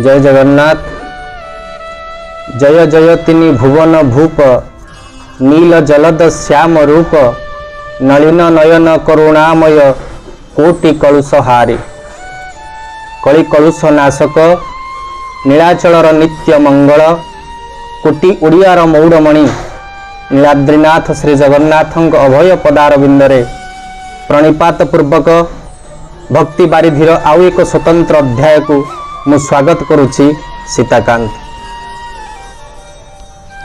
ଜୟ ଜଗନ୍ନାଥ। ଜୟ ଜୟ ତିନି ଭୁବନ ଭୂପ, ନୀଳ ଜଲଦ ଶ୍ୟାମ ରୂପ, ନଳିନ ନୟନ କରୁଣାମୟ, କୋଟି କଳୁଷ ହାରି। କଳି କଳୁଷ ନାଶକ, ନୀଳାଚଳର ନିତ୍ୟ ମଙ୍ଗଳ, କୋଟି ଓଡ଼ିଆର ମଉଡ଼ମଣି ନୀଳାଦ୍ରିନାଥ ଶ୍ରୀ ଜଗନ୍ନାଥଙ୍କ ଅଭୟ ପଦାରବିନ୍ଦରେ ପ୍ରଣିପାତ ପୂର୍ବକ ଭକ୍ତି ବାରିଧିର ଆଉ ଏକ ସ୍ୱତନ୍ତ୍ର ଅଧ୍ୟାୟକୁ ମୁଁ ସ୍ୱାଗତ କରୁଛି ସୀତାକାନ୍ତ।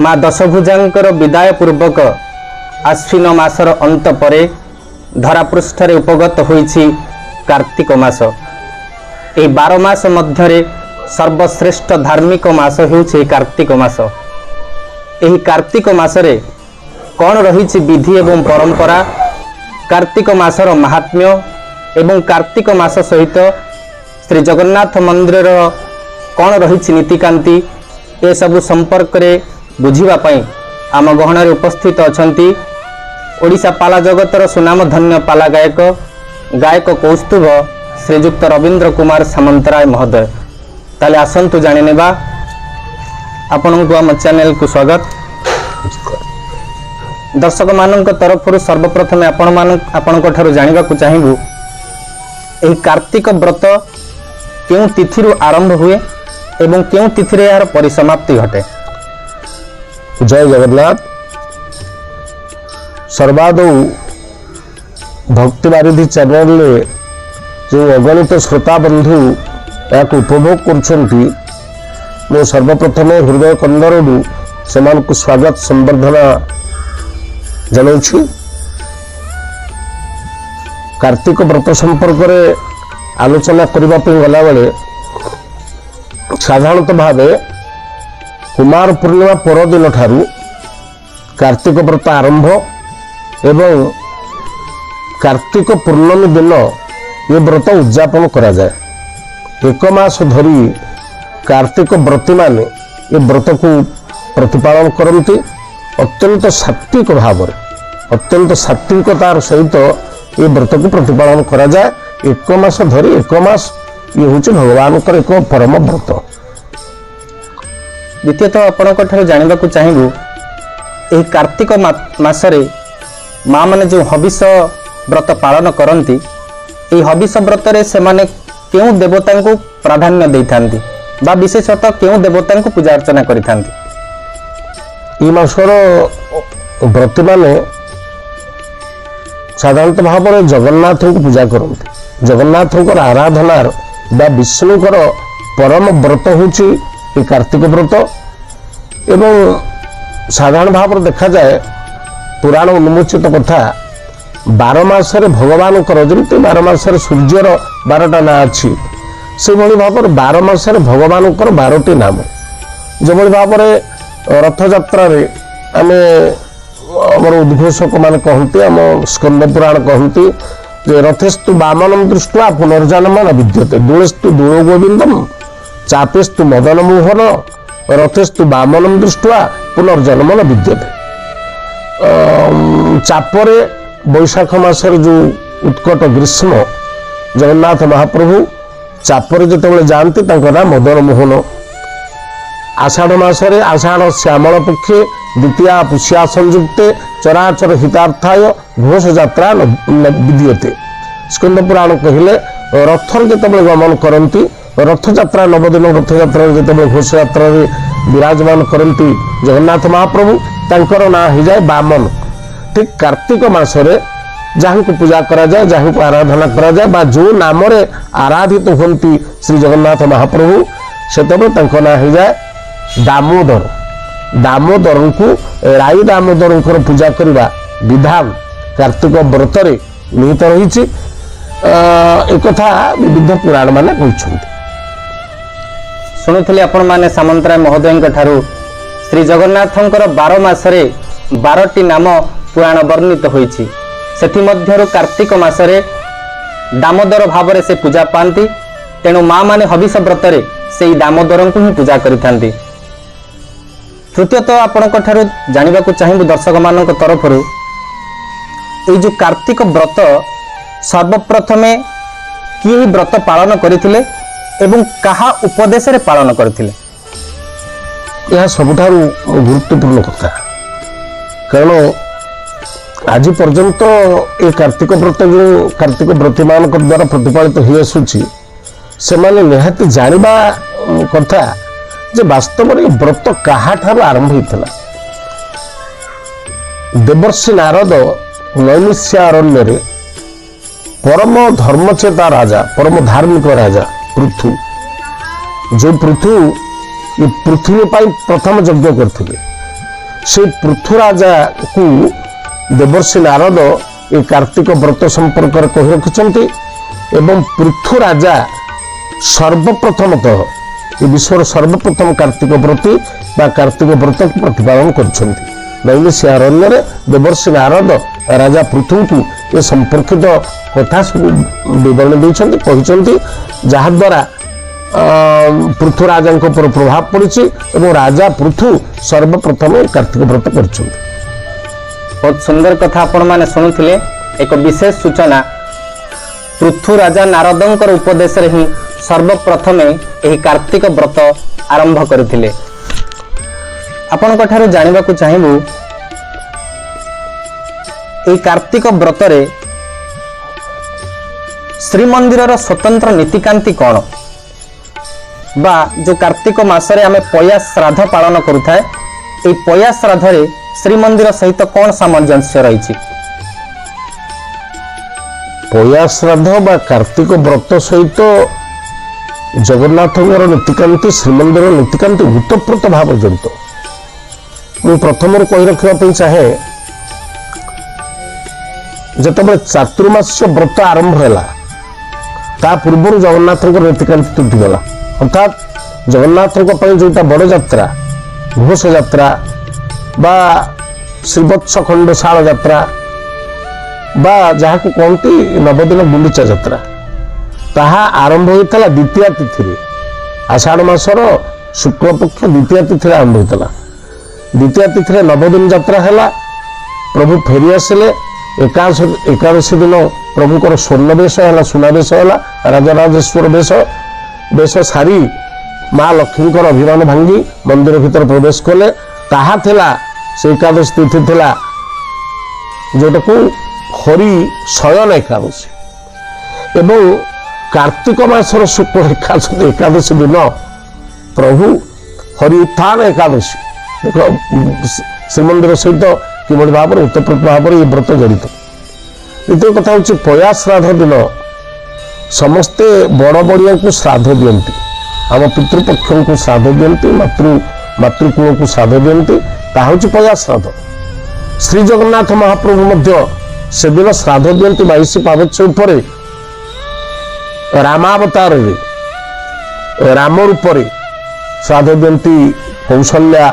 ମା ଦଶଭୁଜାଙ୍କର ବିଦାୟ ପୂର୍ବକ ଆଶ୍ୱିନ ମାସର ଅନ୍ତ ପରେ ଧରାପୃଷ୍ଠରେ ଉପଗତ ହୋଇଛି କାର୍ତ୍ତିକ ମାସ। ଏହି 12 ମାସ ମଧ୍ୟରେ ସର୍ବଶ୍ରେଷ୍ଠ ଧାର୍ମିକ ମାସ ହେଉଛି ଏହି କାର୍ତ୍ତିକ ମାସ। ଏହି କାର୍ତ୍ତିକ ମାସରେ କ'ଣ ରହିଛି ବିଧି ଏବଂ ପରମ୍ପରା, କାର୍ତ୍ତିକ ମାସର ମାହାତ୍ମ୍ୟ ଏବଂ କାର୍ତ୍ତିକ ମାସ ସହିତ ଶ୍ରୀ ଜଗନ୍ନାଥ ମନ୍ଦିରର କ'ଣ ରହିଛି ନୀତିକାନ୍ତି, ଏସବୁ ସମ୍ପର୍କରେ ବୁଝିବା ପାଇଁ ଆମ ଗହଣରେ ଉପସ୍ଥିତ ଅଛନ୍ତି ଓଡ଼ିଶା ପାଲା ଜଗତର ସୁନାମଧନ୍ୟ ପାଲା ଗାୟକ, ଗାୟକ କୌସ୍ତୁଭ ଶ୍ରୀଯୁକ୍ତ ରବୀନ୍ଦ୍ର କୁମାର ସାମନ୍ତରାୟ ମହୋଦୟ। ତାହେଲେ ଆସନ୍ତୁ ଜାଣିନେବା। ଆପଣଙ୍କୁ ଆମ ଚ୍ୟାନେଲକୁ ସ୍ୱାଗତ। ଦର୍ଶକମାନଙ୍କ ତରଫରୁ ସର୍ବପ୍ରଥମେ ଆପଣଙ୍କ ଠାରୁ ଜାଣିବାକୁ ଚାହିଁବୁ, ଏହି କାର୍ତ୍ତିକ ବ୍ରତ କେଉଁ ତିଥିରୁ ଆରମ୍ଭ ହୁଏ ଏବଂ କେଉଁ ତିଥିରେ ଏହାର ପରିସମାପ୍ତି ଘଟେ? ଜୟ ଜଗନ୍ନାଥ। ସର୍ବାଦୌ ଭକ୍ତି ବାରିଧି ଚ୍ୟାନେଲରେ ଯେଉଁ ଅଗଣିତ ଶ୍ରୋତା ବନ୍ଧୁ ଏହାକୁ ଉପଭୋଗ କରୁଛନ୍ତି, ମୁଁ ସର୍ବପ୍ରଥମେ ହୃଦୟ କନ୍ଦରରୁ ସେମାନଙ୍କୁ ସ୍ୱାଗତ ସମ୍ବର୍ଦ୍ଧନା ଜଣାଉଛି। କାର୍ତ୍ତିକ ବ୍ରତ ସମ୍ପର୍କରେ ଆଲୋଚନା କରିବା ପାଇଁ ଗଲାବେଳେ ସାଧାରଣତଃ ଭାବେ କୁମାର ପୂର୍ଣ୍ଣିମା ପରଦିନ ଠାରୁ କାର୍ତ୍ତିକ ବ୍ରତ ଆରମ୍ଭ ଏବଂ କାର୍ତ୍ତିକ ପୂର୍ଣ୍ଣମୀ ଦିନ ଏ ବ୍ରତ ଉଦଯାପନ କରାଯାଏ। ଏକ ମାସ ଧରି କାର୍ତ୍ତିକ ବ୍ରତୀମାନେ ଏ ବ୍ରତକୁ ପ୍ରତିପାଳନ କରନ୍ତି ଅତ୍ୟନ୍ତ ସାତ୍ବିକ ଭାବରେ। ଅତ୍ୟନ୍ତ ସାତ୍ବିକତାର ସହିତ ଏ ବ୍ରତକୁ ପ୍ରତିପାଳନ କରାଯାଏ ଏକ ମାସ ଧରି। ଏକ ମାସ ଇଏ ହେଉଛି ଭଗବାନଙ୍କର ଏକ ପରମ ବ୍ରତ। ଦ୍ୱିତୀୟତଃ ଆପଣଙ୍କ ଠାରୁ ଜାଣିବାକୁ ଚାହିଁବୁ, ଏହି କାର୍ତ୍ତିକ ମାସରେ ମା ମାନେ ଯେଉଁ ହବିଷ ବ୍ରତ ପାଳନ କରନ୍ତି, ଏହି ହବିଷ ବ୍ରତରେ ସେମାନେ କେଉଁ ଦେବତାଙ୍କୁ ପ୍ରାଧାନ୍ୟ ଦେଇଥାନ୍ତି ବା ବିଶେଷତଃ କେଉଁ ଦେବତାଙ୍କୁ ପୂଜା ଅର୍ଚ୍ଚନା କରିଥାନ୍ତି? ଏଇ ମାସର ବ୍ରତୀମାନେ ସାଧାରଣତଃ ଭାବରେ ଜଗନ୍ନାଥଙ୍କୁ ପୂଜା କରନ୍ତି। ଜଗନ୍ନାଥଙ୍କର ଆରାଧନାର ବା ବିଷ୍ଣୁଙ୍କର ପରମ ବ୍ରତ ହେଉଛି ଏ କାର୍ତ୍ତିକ ବ୍ରତ। ଏବଂ ସାଧାରଣ ଭାବରେ ଦେଖାଯାଏ, ପୁରାଣ ଉନ୍ମୋଚିତ କଥା, 12 ମାସରେ ଭଗବାନଙ୍କର ଯେମିତି 12 ମାସରେ ସୂର୍ଯ୍ୟର 12ଟା ନାଁ ଅଛି, ସେଭଳି ଭାବରେ 12 ମାସରେ ଭଗବାନଙ୍କର 12ଟି ନାମ। ଯେଭଳି ଭାବରେ ରଥଯାତ୍ରାରେ ଆମେ ଆମର ଉଦ୍ଘୋଷକମାନେ କହନ୍ତି, ଆମ ସ୍କନ୍ଦ ପୁରାଣ କହନ୍ତି ଯେ ରଥେସ୍ତୁ ବାମନମ ଦୃଷ୍ଟ୍ୱା ପୁନର୍ଜନ୍ମ ନ ବିଦ୍ୟତେ, ଦୋଳେସ୍ତୁ ଦୋଳ ଗୋବିନ୍ଦମ, ଚାପେସ୍ତୁ ମଦନ ମୋହନ, ରଥେସ୍ତୁ ବାମନମ ଦୃଷ୍ଟ୍ୱା ପୁନର୍ଜନ୍ମ ନ ବିଦ୍ୟତେ। ଚାପରେ ବୈଶାଖ ମାସରେ ଯେଉଁ ଉତ୍କଟ ଗ୍ରୀଷ୍ମ, ଜଗନ୍ନାଥ ମହାପ୍ରଭୁ ଚାପରେ ଯେତେବେଳେ ଯାଆନ୍ତି, ତାଙ୍କ ନାଁ ମଦନ ମୋହନ। ଆଷାଢ଼ ମାସରେ ଆଷାଢ଼ ଶ୍ୟାମଳ ପକ୍ଷେ ଦ୍ୱିତୀୟା ପୁଷ୍ୟା ସଂଯୁକ୍ତେ ଚରାଚର ହିତାର୍ଥାୟ ଘୋଷ ଯାତ୍ରା ନ ବିଧୀୟତେ। ସ୍କନ୍ଦ ପୁରାଣ କହିଲେ, ରଥରେ ଯେତେବେଳେ ଗମନ କରନ୍ତି, ରଥଯାତ୍ରା ନବଦିନ ରଥଯାତ୍ରାରେ ଯେତେବେଳେ ଘୋଷଯାତ୍ରାରେ ବିରାଜମାନ କରନ୍ତି ଜଗନ୍ନାଥ ମହାପ୍ରଭୁ, ତାଙ୍କର ନାଁ ହେଇଯାଏ ବାମନ। ଠିକ କାର୍ତ୍ତିକ ମାସରେ ଯାହାଙ୍କୁ ପୂଜା କରାଯାଏ, ଯାହାଙ୍କୁ ଆରାଧନା କରାଯାଏ ବା ଯେଉଁ ନାମରେ ଆରାଧିତ ହୁଅନ୍ତି ଶ୍ରୀ ଜଗନ୍ନାଥ ମହାପ୍ରଭୁ, ସେତେବେଳେ ତାଙ୍କ ନାଁ ହେଇଯାଏ ଦାମୋଦର। ଦାମୋଦରଙ୍କୁ, ରାଇ ଦାମୋଦରଙ୍କର ପୂଜା କରିବା ବିଧାନ କାର୍ତ୍ତିକ ବ୍ରତରେ ନିହିତ ରହିଛି। ଏକଥା ବିବିଧ ପୁରାଣ ମାନେ କହିଛନ୍ତି। ଶୁଣୁଥିଲେ ଆପଣମାନେ ସାମନ୍ତରାୟ ମହୋଦୟଙ୍କ ଠାରୁ, ଶ୍ରୀ ଜଗନ୍ନାଥଙ୍କର 12 ମାସରେ 12ଟି ନାମ ପୁରାଣ ବର୍ଣ୍ଣିତ ହୋଇଛି। ସେଥିମଧ୍ୟରୁ କାର୍ତ୍ତିକ ମାସରେ ଦାମୋଦର ଭାବରେ ସେ ପୂଜା ପାଆନ୍ତି। ତେଣୁ ମା ମାନେ ହବିଷ ବ୍ରତରେ ସେଇ ଦାମୋଦରଙ୍କୁ ହିଁ ପୂଜା କରିଥାନ୍ତି। ତୃତୀୟତଃ ଆପଣଙ୍କ ଠାରୁ ଜାଣିବାକୁ ଚାହିଁବୁ ଦର୍ଶକମାନଙ୍କ ତରଫରୁ, ଏଇ ଯେଉଁ କାର୍ତ୍ତିକ ବ୍ରତ, ସର୍ବପ୍ରଥମେ କିଏ ଏହି ବ୍ରତ ପାଳନ କରିଥିଲେ ଏବଂ କାହା ଉପଦେଶରେ ପାଳନ କରିଥିଲେ? ଏହା ସବୁଠାରୁ ଗୁରୁତ୍ୱପୂର୍ଣ୍ଣ କଥା, କାରଣ ଆଜି ପର୍ଯ୍ୟନ୍ତ ଏ କାର୍ତ୍ତିକ ବ୍ରତ ଯେଉଁ କାର୍ତ୍ତିକ ବ୍ରତୀମାନଙ୍କ ଦ୍ୱାରା ପ୍ରତିପାଳିତ ହୋଇଆସୁଛି, ସେମାନେ ନିହାତି ଜାଣିବା କଥା ଯେ ବାସ୍ତବରେ ଏ ବ୍ରତ କାହାଠାରୁ ଆରମ୍ଭ ହୋଇଥିଲା। ଦେବର୍ଷି ନାରଦ ନୈମିଷ୍ୟାରଣ୍ୟରେ ପରମ ଧର୍ମଚେତା ରାଜା, ପରମ ଧାର୍ମିକ ରାଜା ପୃଥୁ, ଯେଉଁ ପୃଥୁ ଏ ପୃଥିବୀ ପାଇଁ ପ୍ରଥମ ଯଜ୍ଞ କରିଥିଲେ, ସେଇ ପୃଥୁ ରାଜାକୁ ଦେବର୍ଷି ନାରଦ ଏ କାର୍ତ୍ତିକ ବ୍ରତ ସମ୍ପର୍କରେ କହି ରଖିଛନ୍ତି। ଏବଂ ପୃଥୁ ରାଜା ସର୍ବପ୍ରଥମତଃ ଏ ବିଶ୍ୱର ସର୍ବପ୍ରଥମ କାର୍ତ୍ତିକ ବ୍ରତୀ ବା କାର୍ତ୍ତିକ ବ୍ରତକୁ ପ୍ରତିପାଳନ କରିଛନ୍ତି। ନୈମିଷ୍ୟାରଣ୍ୟରେ ଦେବର୍ଷି ନାରଦ ରାଜା ପୃଥୁଙ୍କୁ ଏ ସମ୍ପର୍କିତ କଥା ସବୁ ବିବରଣୀ ଦେଇଛନ୍ତି, କହିଛନ୍ତି, ଯାହାଦ୍ୱାରା ପୃଥୁ ରାଜାଙ୍କ ଉପରେ ପ୍ରଭାବ ପଡ଼ିଛି ଏବଂ ରାଜା ପୃଥୁ ସର୍ବପ୍ରଥମେ କାର୍ତ୍ତିକ ବ୍ରତ କରିଛନ୍ତି। ବହୁତ ସୁନ୍ଦର କଥା ଆପଣମାନେ ଶୁଣୁଥିଲେ। ଏକ ବିଶେଷ ସୂଚନା, ପୃଥୁ ରାଜା ନାରଦଙ୍କର ଉପଦେଶରେ ହିଁ ସର୍ବପ୍ରଥମେ ଏହି କାର୍ତ୍ତିକ ବ୍ରତ ଆରମ୍ଭ କରିଥିଲେ। ଆପଣଙ୍କ ଠାରୁ ଜାଣିବାକୁ ଚାହିଁବୁ, ଏହି କାର୍ତ୍ତିକ ବ୍ରତରେ ଶ୍ରୀମନ୍ଦିରର ସ୍ୱତନ୍ତ୍ର ନୀତିକାନ୍ତି କ'ଣ, ବା ଯେଉଁ କାର୍ତ୍ତିକ ମାସରେ ଆମେ ପୟା ଶ୍ରାଦ୍ଧ ପାଳନ କରୁଥାଏ, ଏହି ପୟା ଶ୍ରାଦ୍ଧରେ ଶ୍ରୀମନ୍ଦିର ସହିତ କ'ଣ ସାମଞ୍ଜସ୍ୟ ରହିଛି? ପୟା ଶ୍ରାଦ୍ଧ ବା କାର୍ତ୍ତିକ ବ୍ରତ ସହିତ ଜଗନ୍ନାଥଙ୍କର ନୀତିକାନ୍ତି, ଶ୍ରୀମନ୍ଦିର ନୀତିକାନ୍ତି ଓତପ୍ରୋତ ଭାବରେ ଜଡ଼ିତ। ମୁଁ ପ୍ରଥମରୁ କହି ରଖିବା ପାଇଁ ଚାହେଁ, ଯେତେବେଳେ ଚାତୁର୍ମାସ୍ୟ ବ୍ରତ ଆରମ୍ଭ ହେଲା, ତା ପୂର୍ବରୁ ଜଗନ୍ନାଥଙ୍କର ନୀତିକାନ୍ତି ତୁଟିଗଲା। ଅର୍ଥାତ୍ ଜଗନ୍ନାଥଙ୍କ ପାଇଁ ଯେଉଁଟା ବଡ଼ ଯାତ୍ରା, ଘୋଷ ଯାତ୍ରା ବା ଶ୍ରୀବତ୍ସ ଖଣ୍ଡଶାଳ ଯାତ୍ରା ବା ଯାହାକୁ କହନ୍ତି ନବଦିନ ଗୁଣ୍ଡିଚା ଯାତ୍ରା, ତାହା ଆରମ୍ଭ ହୋଇଥିଲା ଦ୍ୱିତୀୟା ତିଥିରେ। ଆଷାଢ଼ ମାସର ଶୁକ୍ଳପକ୍ଷ ଦ୍ୱିତୀୟା ତିଥିରେ ଆରମ୍ଭ ହୋଇଥିଲା। ଦ୍ୱିତୀୟା ତିଥିରେ ନବଦିନ ଯାତ୍ରା ହେଲା, ପ୍ରଭୁ ଫେରି ଆସିଲେ। ଏକାଦଶୀ ଦିନ ପ୍ରଭୁଙ୍କର ସ୍ୱର୍ଣ୍ଣବେଶ ହେଲା, ସୁନାବେଶ ହେଲା, ରାଜରାଜେଶ୍ୱର ବେଶ। ବେଶ ସାରି ମା ଲକ୍ଷ୍ମୀଙ୍କର ଅଭିମାନ ଭାଙ୍ଗି ମନ୍ଦିର ଭିତରେ ପ୍ରବେଶ କଲେ। ତାହା ଥିଲା ସେ ଏକାଦଶୀ ତିଥି ଥିଲା ଯେଉଁଟାକୁ ହରି ଶୟନ ଏକାଦଶୀ। ଏବଂ କାର୍ତ୍ତିକ ମାସର ଶୁକ୍ଳ ଏକାଦଶୀ ଦିନ ପ୍ରଭୁ ହରି ଉତ୍ଥାନ ଏକାଦଶୀ। ଦେଖ, ଶ୍ରୀମନ୍ଦିର ସହିତ କିଭଳି ଭାବରେ ଓତପ୍ରୋତ ଭାବରେ ଏ ବ୍ରତ ଜଡ଼ିତ। ଦ୍ୱିତୀୟ କଥା ହେଉଛି, ପୟା ଶ୍ରାଦ୍ଧ ଦିନ ସମସ୍ତେ ବଡ଼ ବଡ଼ିଆଙ୍କୁ ଶ୍ରାଦ୍ଧ ଦିଅନ୍ତି, ଆମ ପିତୃପକ୍ଷଙ୍କୁ ଶ୍ରାଦ୍ଧ ଦିଅନ୍ତି, ମାତୃକୂଳକୁ ଶ୍ରାଦ୍ଧ ଦିଅନ୍ତି। ତାହା ହେଉଛି ପୟା ଶ୍ରାଦ୍ଧ। ଶ୍ରୀ ଜଗନ୍ନାଥ ମହାପ୍ରଭୁ ମଧ୍ୟ ସେଦିନ ଶ୍ରାଦ୍ଧ ଦିଅନ୍ତି। 22 ପାବଚ୍ଛ ଉପରେ ରାମାବତାରରେ ରାମ ରୂପରେ ଶ୍ରାଦ୍ଧ ଦିଅନ୍ତି କୌଶଲ୍ୟା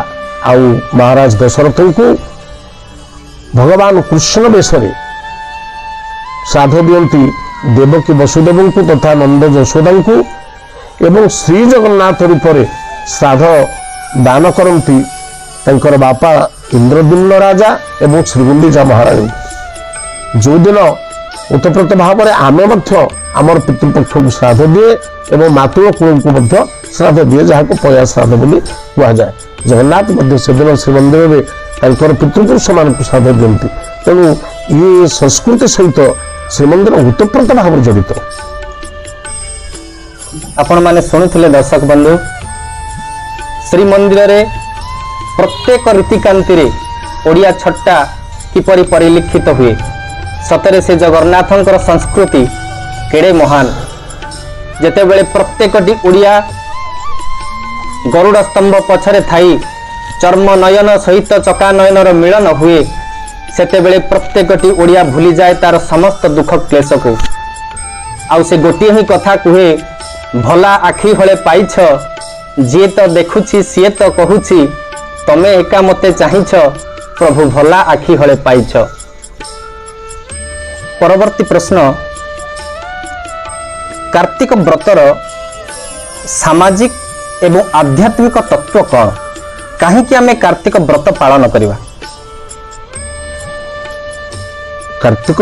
ଆଉ ମହାରାଜ ଦଶରଥଙ୍କୁ। ଭଗବାନ କୃଷ୍ଣ ବେଶରେ ଶ୍ରାଦ୍ଧ ଦିଅନ୍ତି ଦେବକୀ ବସୁଦେବଙ୍କୁ ତଥା ନନ୍ଦ ଯଶୋଦାଙ୍କୁ। ଏବଂ ଶ୍ରୀ ଜଗନ୍ନାଥ ରୂପରେ ଶ୍ରାଦ୍ଧ ଦାନ କରନ୍ତି ତାଙ୍କର ବାପା ଇନ୍ଦ୍ରଦ୍ୟୁମ୍ନ ରାଜା ଏବଂ ଶ୍ରୀଗୁଣ୍ଡିଚା ମହାରାଣୀ। ଯେଉଁଦିନ ଓତପ୍ରୋତ ଭାବରେ ଆମେ ମଧ୍ୟ ଆମର ପିତୃପକ୍ଷକୁ ଶ୍ରାଦ୍ଧ ଦିଏ ଏବଂ ମାତୃ କୂଳକୁ ମଧ୍ୟ ଶ୍ରାଦ୍ଧ ଦିଏ, ଯାହାକୁ ପୟା ଶ୍ରାଦ୍ଧ ବୋଲି କୁହାଯାଏ। ଜଗନ୍ନାଥ ମଧ୍ୟ ସେଦିନ ଶ୍ରୀମନ୍ଦିରରେ ତାଙ୍କର ପିତୃପୁରୁଷମାନଙ୍କୁ ଶ୍ରାଦ୍ଧ ଦିଅନ୍ତି। ତେଣୁ ଇଏ ସଂସ୍କୃତି ସହିତ ଶ୍ରୀମନ୍ଦିର ଓତପ୍ରୋତ ଭାବରେ ଜଡ଼ିତ। ଆପଣମାନେ ଶୁଣୁଥିଲେ ଦର୍ଶକ ବନ୍ଧୁ, ଶ୍ରୀମନ୍ଦିରରେ ପ୍ରତ୍ୟେକ ରୀତିକାନ୍ତିରେ ଓଡ଼ିଆ ଛଟା କିପରି ପରିଲକ୍ଷିତ ହୁଏ। ସତରେ ସେ ଜଗନ୍ନାଥଙ୍କର ସଂସ୍କୃତି କେଡ଼େ ମହାନ। ଯେତେବେଳେ ପ୍ରତ୍ୟେକଟି ଓଡ଼ିଆ ଗରୁଡ଼ ସ୍ତମ୍ଭ ପଛରେ ଥାଇ ଚର୍ମ ନୟନ ସହିତ ଚକା ନୟନର ମିଳନ ହୁଏ, ସେତେବେଳେ ପ୍ରତ୍ୟେକଟି ଓଡ଼ିଆ ଭୁଲିଯାଏ ତାର ସମସ୍ତ ଦୁଃଖ କ୍ଲେଶକୁ। ଆଉ ସେ ଗୋଟିଏ ହିଁ କଥା କୁହେ, ଭଲା ଆଖି ହଳେ ପାଇଛ, ଯିଏ ତ ଦେଖୁଛି ସିଏ ତ କହୁଛି, ତମେ ଏକା ମୋତେ ଚାହିଁଛ, ପ୍ରଭୁ ଭଲା ଆଖି ହଳେ ପାଇଛ। ପରବର୍ତ୍ତୀ ପ୍ରଶ୍ନ, କାର୍ତ୍ତିକ ବ୍ରତର ସାମାଜିକ ଏବଂ ଆଧ୍ୟାତ୍ମିକ ତତ୍ତ୍ୱ କ'ଣ? କାହିଁକି ଆମେ କାର୍ତ୍ତିକ ବ୍ରତ ପାଳନ କରିବା? କାର୍ତ୍ତିକ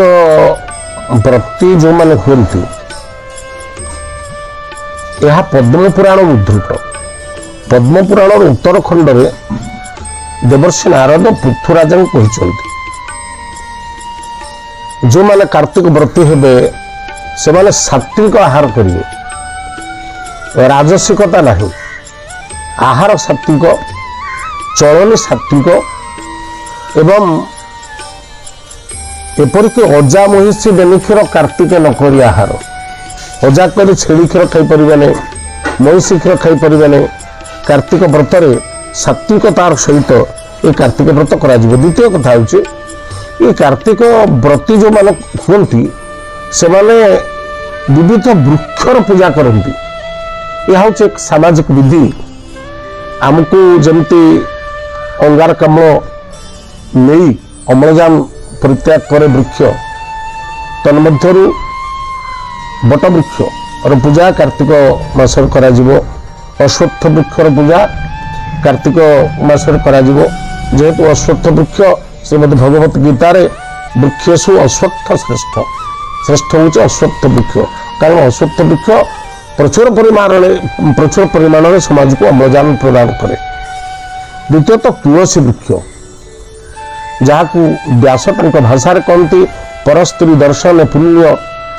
ବ୍ରତୀ ଯେଉଁମାନେ ହୁଅନ୍ତି, ଏହା ପଦ୍ମପୁରାଣ ଉଦ୍ଧୃତ। ପଦ୍ମପୁରାଣର ଉତ୍ତରଖଣ୍ଡରେ ଦେବର୍ଷି ନାରଦ ପୃଥୁରାଜାଙ୍କୁ କହିଛନ୍ତି, ଯେଉଁମାନେ କାର୍ତ୍ତିକ ବ୍ରତୀ ହେବେ ସେମାନେ ସାତ୍ତ୍ୱିକ ଆହାର କରିବେ, ରାଜସିକତା ନାହିଁ, ଆହାର ସାତ୍ତ୍ୱିକ, ଚଳନି ସାତ୍ତ୍ୱିକ ଏବଂ ଏପରିକି ଅଜା ମହିଷୀ ବେନି କ୍ଷୀର କାର୍ତ୍ତିକ ନ କରି ଆହାର। ଅଜା କରି ଛେଳି କ୍ଷୀର ଖାଇପାରିବେନି, ମହିଷୀ କ୍ଷୀର ଖାଇପାରିବେନି। କାର୍ତ୍ତିକ ବ୍ରତରେ ସାତ୍ତ୍ୱିକତାର ସହିତ ଏ କାର୍ତ୍ତିକ ବ୍ରତ କରାଯିବ। ଦ୍ୱିତୀୟ କଥା ହେଉଛି, ଏ କାର୍ତ୍ତିକ ବ୍ରତୀ ଯେଉଁମାନେ ହୁଅନ୍ତି ସେମାନେ ବିବିଧ ବୃକ୍ଷର ପୂଜା କରନ୍ତି। ଏହା ହେଉଛି ଏକ ସାମାଜିକ ବିଧି। ଆମକୁ ଯେମିତି ଅଙ୍ଗାରକାମ୍ଳ ନେଇ ଅମ୍ଳଜାନ ପରିତ୍ୟାଗ କରେ ବୃକ୍ଷ, ତନ୍ମଧ୍ୟରୁ ବଟବୃକ୍ଷର ପୂଜା କାର୍ତ୍ତିକ ମାସରେ କରାଯିବ। ଅଶ୍ୱତ୍ଥ ବୃକ୍ଷର ପୂଜା କାର୍ତ୍ତିକ ମାସରେ କରାଯିବ। ଯେହେତୁ ଅଶ୍ୱତ୍ଥ ବୃକ୍ଷ ଶ୍ରୀମଦ୍ ଭଗବତ ଗୀତାରେ ବୃକ୍ଷେଷୁ ଅଶ୍ୱତ୍ଥ ଶ୍ରେଷ୍ଠ, ଶ୍ରେଷ୍ଠ ହେଉଛି ଅଶ୍ୱତ୍ଥ ବୃକ୍ଷ। କାରଣ ଅଶ୍ୱତ୍ଥ ବୃକ୍ଷ ପ୍ରଚୁର ପରିମାଣରେ ସମାଜକୁ ଅମ୍ଳଜାନ ପ୍ରଦାନ କରେ। ଦ୍ୱିତୀୟତଃ ତୁଳସୀ ବୃକ୍ଷ, ଯାହାକୁ ବ୍ୟାସ ତାଙ୍କ ଭାଷାରେ କହନ୍ତି, ପରସ୍ତ୍ରୀ ଦର୍ଶନେ ପୁଣ୍ୟ,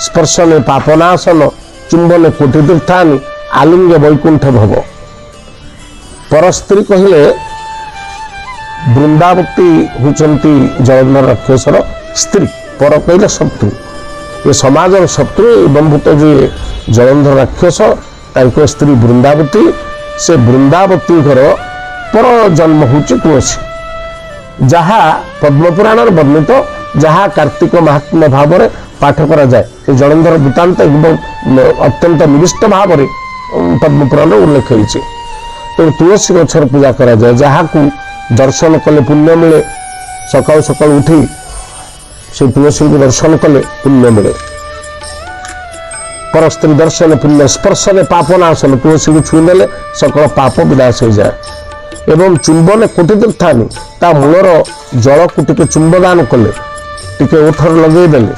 ସ୍ପର୍ଶନେ ପାପନାଶନ, ଚୁମ୍ବନେ କୋଟି ତୀର୍ଥାନି, ଆଲିଙ୍ଗ ବୈକୁଣ୍ଠ ଭବ। ପରସ୍ତ୍ରୀ କହିଲେ ବୃନ୍ଦାବତୀ ହେଉଛନ୍ତି ଜଳନ୍ଧର ରାକ୍ଷସର ସ୍ତ୍ରୀ। ପର କହିଲେ ଶତ୍ରୁ, ଏ ସମାଜର ଶତ୍ରୁ ଏବମ୍ଭୂତ ଯିଏ ଜଳନ୍ଧର ରାକ୍ଷସ, ତାଙ୍କ ସ୍ତ୍ରୀ ବୃନ୍ଦାବତୀ। ସେ ବୃନ୍ଦାବତୀଙ୍କର ପର ଜନ୍ମ ହେଉଛି ତୁଳସୀ, ଯାହା ପଦ୍ମପୁରାଣରେ ବର୍ଣ୍ଣିତ, ଯାହା କାର୍ତ୍ତିକ ମାହାତ୍ମ୍ୟ ଭାବରେ ପାଠ କରାଯାଏ। ସେ ଜଳନ୍ଧର ବୃତ୍ତାନ୍ତ ଏବଂ ଅତ୍ୟନ୍ତ ନିବିଷ୍ଟ ଭାବରେ ପଦ୍ମପୁରାଣରେ ଉଲ୍ଲେଖ ହେଇଛି। ତେଣୁ ତୁଳସୀ ଗଛର ପୂଜା କରାଯାଏ, ଯାହାକୁ ଦର୍ଶନ କଲେ ପୁଣ୍ୟ ମିଳେ। ସକାଳୁ ସକାଳୁ ଉଠି ସେ ତୁଳସୀଙ୍କୁ ଦର୍ଶନ କଲେ ପୁଣ୍ୟ ମିଳେ। ପରସ୍ତ୍ରୀ ଦର୍ଶନ ପୁଣ୍ୟ, ସ୍ପର୍ଶରେ ପାପ ନାଶନ, ତୁଳସୀକୁ ଛୁଇଁ ଦେଲେ ସକଳ ପାପ ବିନାଶ ହୋଇଯାଏ। ଏବଂ ଚୁମ୍ବନେ କୋଟି ତୀର୍ଥାନି, ତା ମୂଳର ଜଳକୁ ଟିକେ ଚୁମ୍ବଦାନ କଲେ, ଟିକେ ଓଠରେ ଲଗେଇଦେଲେ